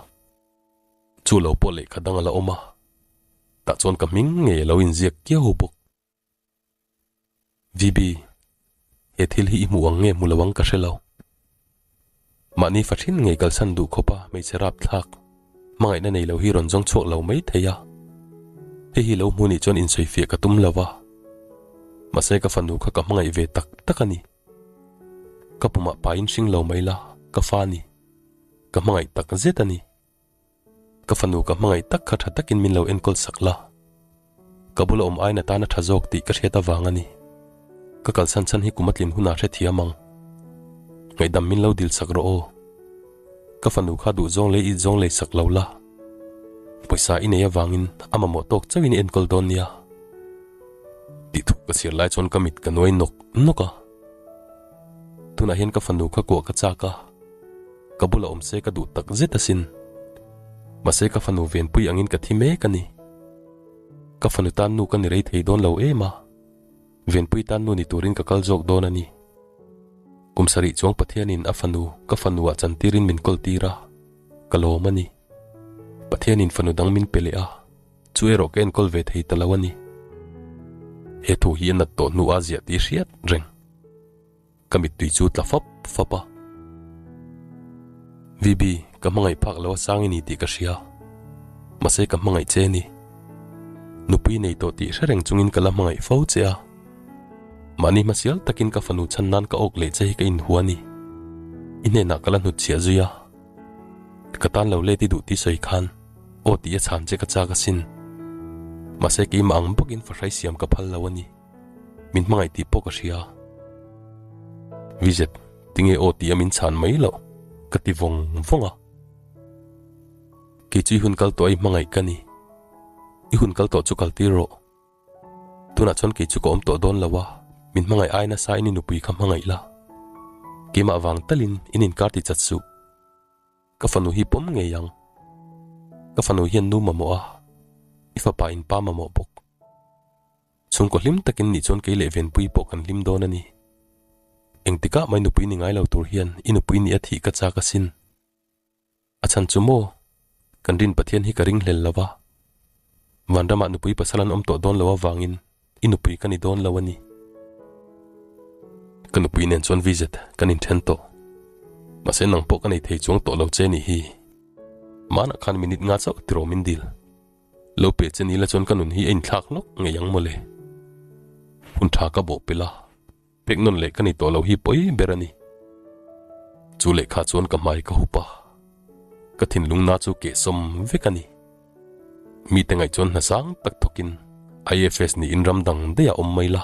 Chu lo pawh lehkha dang a la awm a, tah chuan ka hming ngei a lo inziak kiau bawk. VB, he thil hi i hmuh ang nge hmu lo ang ka hre lo. Mahni fa thin ngei kalsan duh khawpa hmeichhe rapthlak, hmangaihna nei lo hi rawn zawng chhuak lo mai thei a. Hei hi lo hmu nih chuan insawifiah ka tum lo va. Mahse ka fanu kha ka hmangaih ve tak tak a ni. Ka pumah pain hring lo mai la, ka fa ni. Ka hmangaih tak zet a ni. Ka fanu ka hmangaih tak kha tha takin min lo enkawl sak la. Ka bula awm aina tana tha zawk tih ka hriat avang a ni. Ka kalsan chhan hi kum a tlin hunah hrethiam ang. Ngaihdam min lo dil sak rawh aw. Ka fanu kha duh zawng leh it zawng lei sak lo la. Pawisa i nei avangin a mamawh tawk chauhin i enkawl dawn nia. Tih thuk ka chhiar lai chuan ka mit ka nuai nawk nawk a. Tunah hian ka fanu kha kuah ka chak a. Ka bula awm se ka duh tak zet asin. Mahse ka fanu venpui angin ka thi mek a ni. Ka fanu tan nu ka ni rei thei dawn lo em a, venpui tan nu ni turin ka kal zawk dawn a ni. Kum sarih chuang Pathianin a fanu ka fanu ah chantirin min kawl tir a, ka lawm a ni. Pathianin fanu dang min pe leh a, chu erawh ka enkawl ve thei ta lo a ni. He thu hi a nat tawh hnu a ziah tih hriat reng. Ka mittui chu tla fap fap a. VB, ka hmangaih phak lo a sang i ni tih ka hria. Mahse ka hmangaih che a ni. Nupui nei tawh tih hre reng chungin ka la hmangaih fo che a. Mahni hmasial takin ka fanu chhan nan ka awk leh che hi ka inhua a ni. I hnenah ka la hnutchhiah zui a. Ka tan lo let i duh tih sawi khan aw tih a chhan che ka chak asin. Mahse keimah ang bawkin fahrai siam ka phal lo a ni. Min hmangaih tih pawh ka hria. Vizet, tinge aw tih a min chhan mai loh? Ka ti vawng vawng a. Kei chu i hun kal tawh a i hmangaih ka ni. I hun kal tawh chu kal tir rawh. Tunah chuan kei chu ka awm tawh dawn lo a, min hmangaih ai nasa in i nupui kha hmangaih la. Keimah vang talin in inkar ti chat suh. Ka fanu hi pawm ngei ang. Ka fanu hian nu mamawh a, i fapa in pa mamawh bawk. Chhungkaw hlim takin nih chuan kei leh Venpui pawh kan hlim dawn a ni. Engtikah mai nupui ni ngai lo tur hian i nupui nih a thih ka chak asin. A chhan chu maw? Kan rin Pathian hi ka ringhlel lo va. Vanramah nupui pasal an awm tawh dawn lo avangin i nupui ka ni dawn lo a ni. Ka nupui nen chuan vizet kan inthen tawh. Mahse nang pawh ka nei thei chuang tawh lo che nih hi. Manah khan minute nga chauh tiraw min dil. Lo pe che ni la chuan ka nun hi a inthlak hlawk ngei ang mawle. Hun tha ka bawh pel a. Pek nawn leh ka ni tawh lo hi pawi ber a ni. Chu lehkha chuan ka hmai ka hup a, ka thinlung na chu kehsawm vek a ni. Mite ngaih chuan hna sang tak thawkin IFS niin ram dang daih a awm mai la.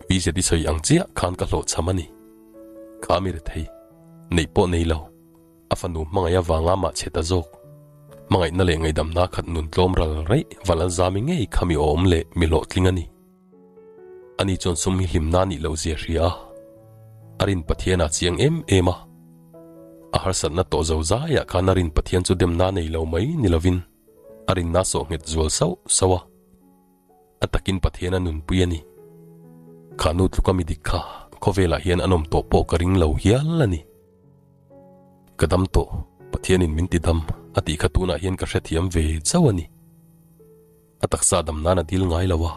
VZ i sawi ang chiah khan ka hlawhchham a ni. Kha mi rethei, neih pawh nei lo. A fanu hmangaih avanga mah chhe ta zawk. Hmangaihna leh ngaihdamna khat nun tlawm ral raih Valalzami ngei kha mi awm leh mi hlawhtling a ni. Ani chuan sum hi hlimna nih loh zia hria a, a rin Pathian a chiang em em a. A harsatna tawh zo zaiah khan a rin Pathian chu demna nei lo mai ni lovin a rinna sawh nghet zual sauh sauh a. A takin Pathian a nunpui a ni. Kha nu tluka mi dik kha khawvelah hian an awm tawh pawh ka ring lo hial a ni. Ka dam tawh, Pathianin min ti dam a tih kha tunah hian ka hrethiam ve chauh a ni. A taksa dam nan a dil ngai lo a,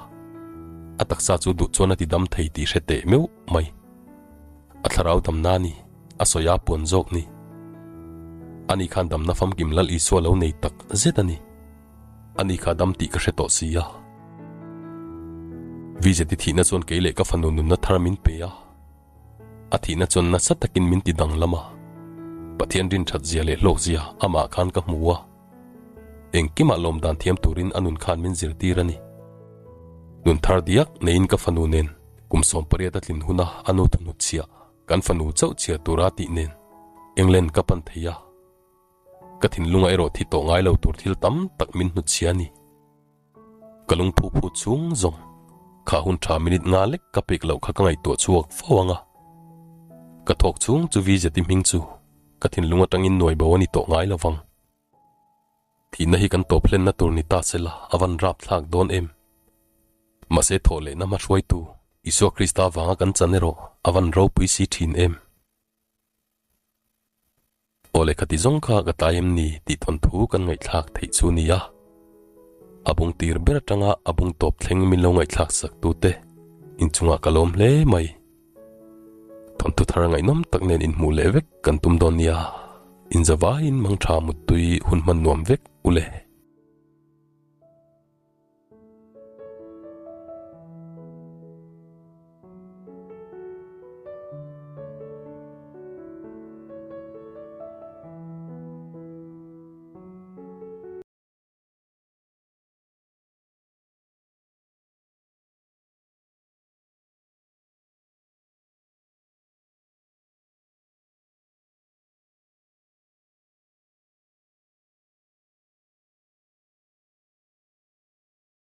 a taksa chu duh chuan a ti dam thei tih hre teh meuh mai. A thlarau dam na ni, a sawi a puan zawk ni. Ani khan damna famkim Lal Isua lo nei tak zet a ni. Ani kha dam tih ka hre tawh si a. Vijeti thihna chuan kei leh ka fanu nunna thar min pe a. A thihna chuan nasa takin min ti danglam a. Pathian rin that zia leh hlawk zia amah khan ka hmu a. Engkimah lawm dan thiam turin a nun khan min zirtir a ni. Nun thar diak neiin ka fanu nen kum 18 a tlin huna a nu thunut chhiah kan fanu chauh chhiar tura tih nen England ka pan thei a. Ka thinlunga erawh thi tawh ngai lo tur thil tam tak min hnutchhia a ni. Ka lungphu phu chung zawng kha hun tha minute nga lek ka pek loh kha ka ngaihtuah chhuak fo ang a. Ka thawk chung chu Vijeti hming chu ka thinlung atangin nuai bo a ni tawh ngai lo vang. Thihna hi kan tawp hlenna tur ni ta sela a van rap thlak dawn em? Mahse thawh lehna hma hruaitu Isua Krista vanga kan chan erawh a van ropui si thin em? Aw lehkha ti zawng kha ka tlai em ni tih thawnthu kan ngaihthlak theih chu nia. A bung tir ber atanga a bung tawp thleng min lo ngaihthlak sak tute inchungah ka lawm hle mai. Thawnthu thar ngaihnawm tak nen inhmuh leh vek kan tum dawn nia. Inzavaiin mangtha muttui hun hman nuam vek u le.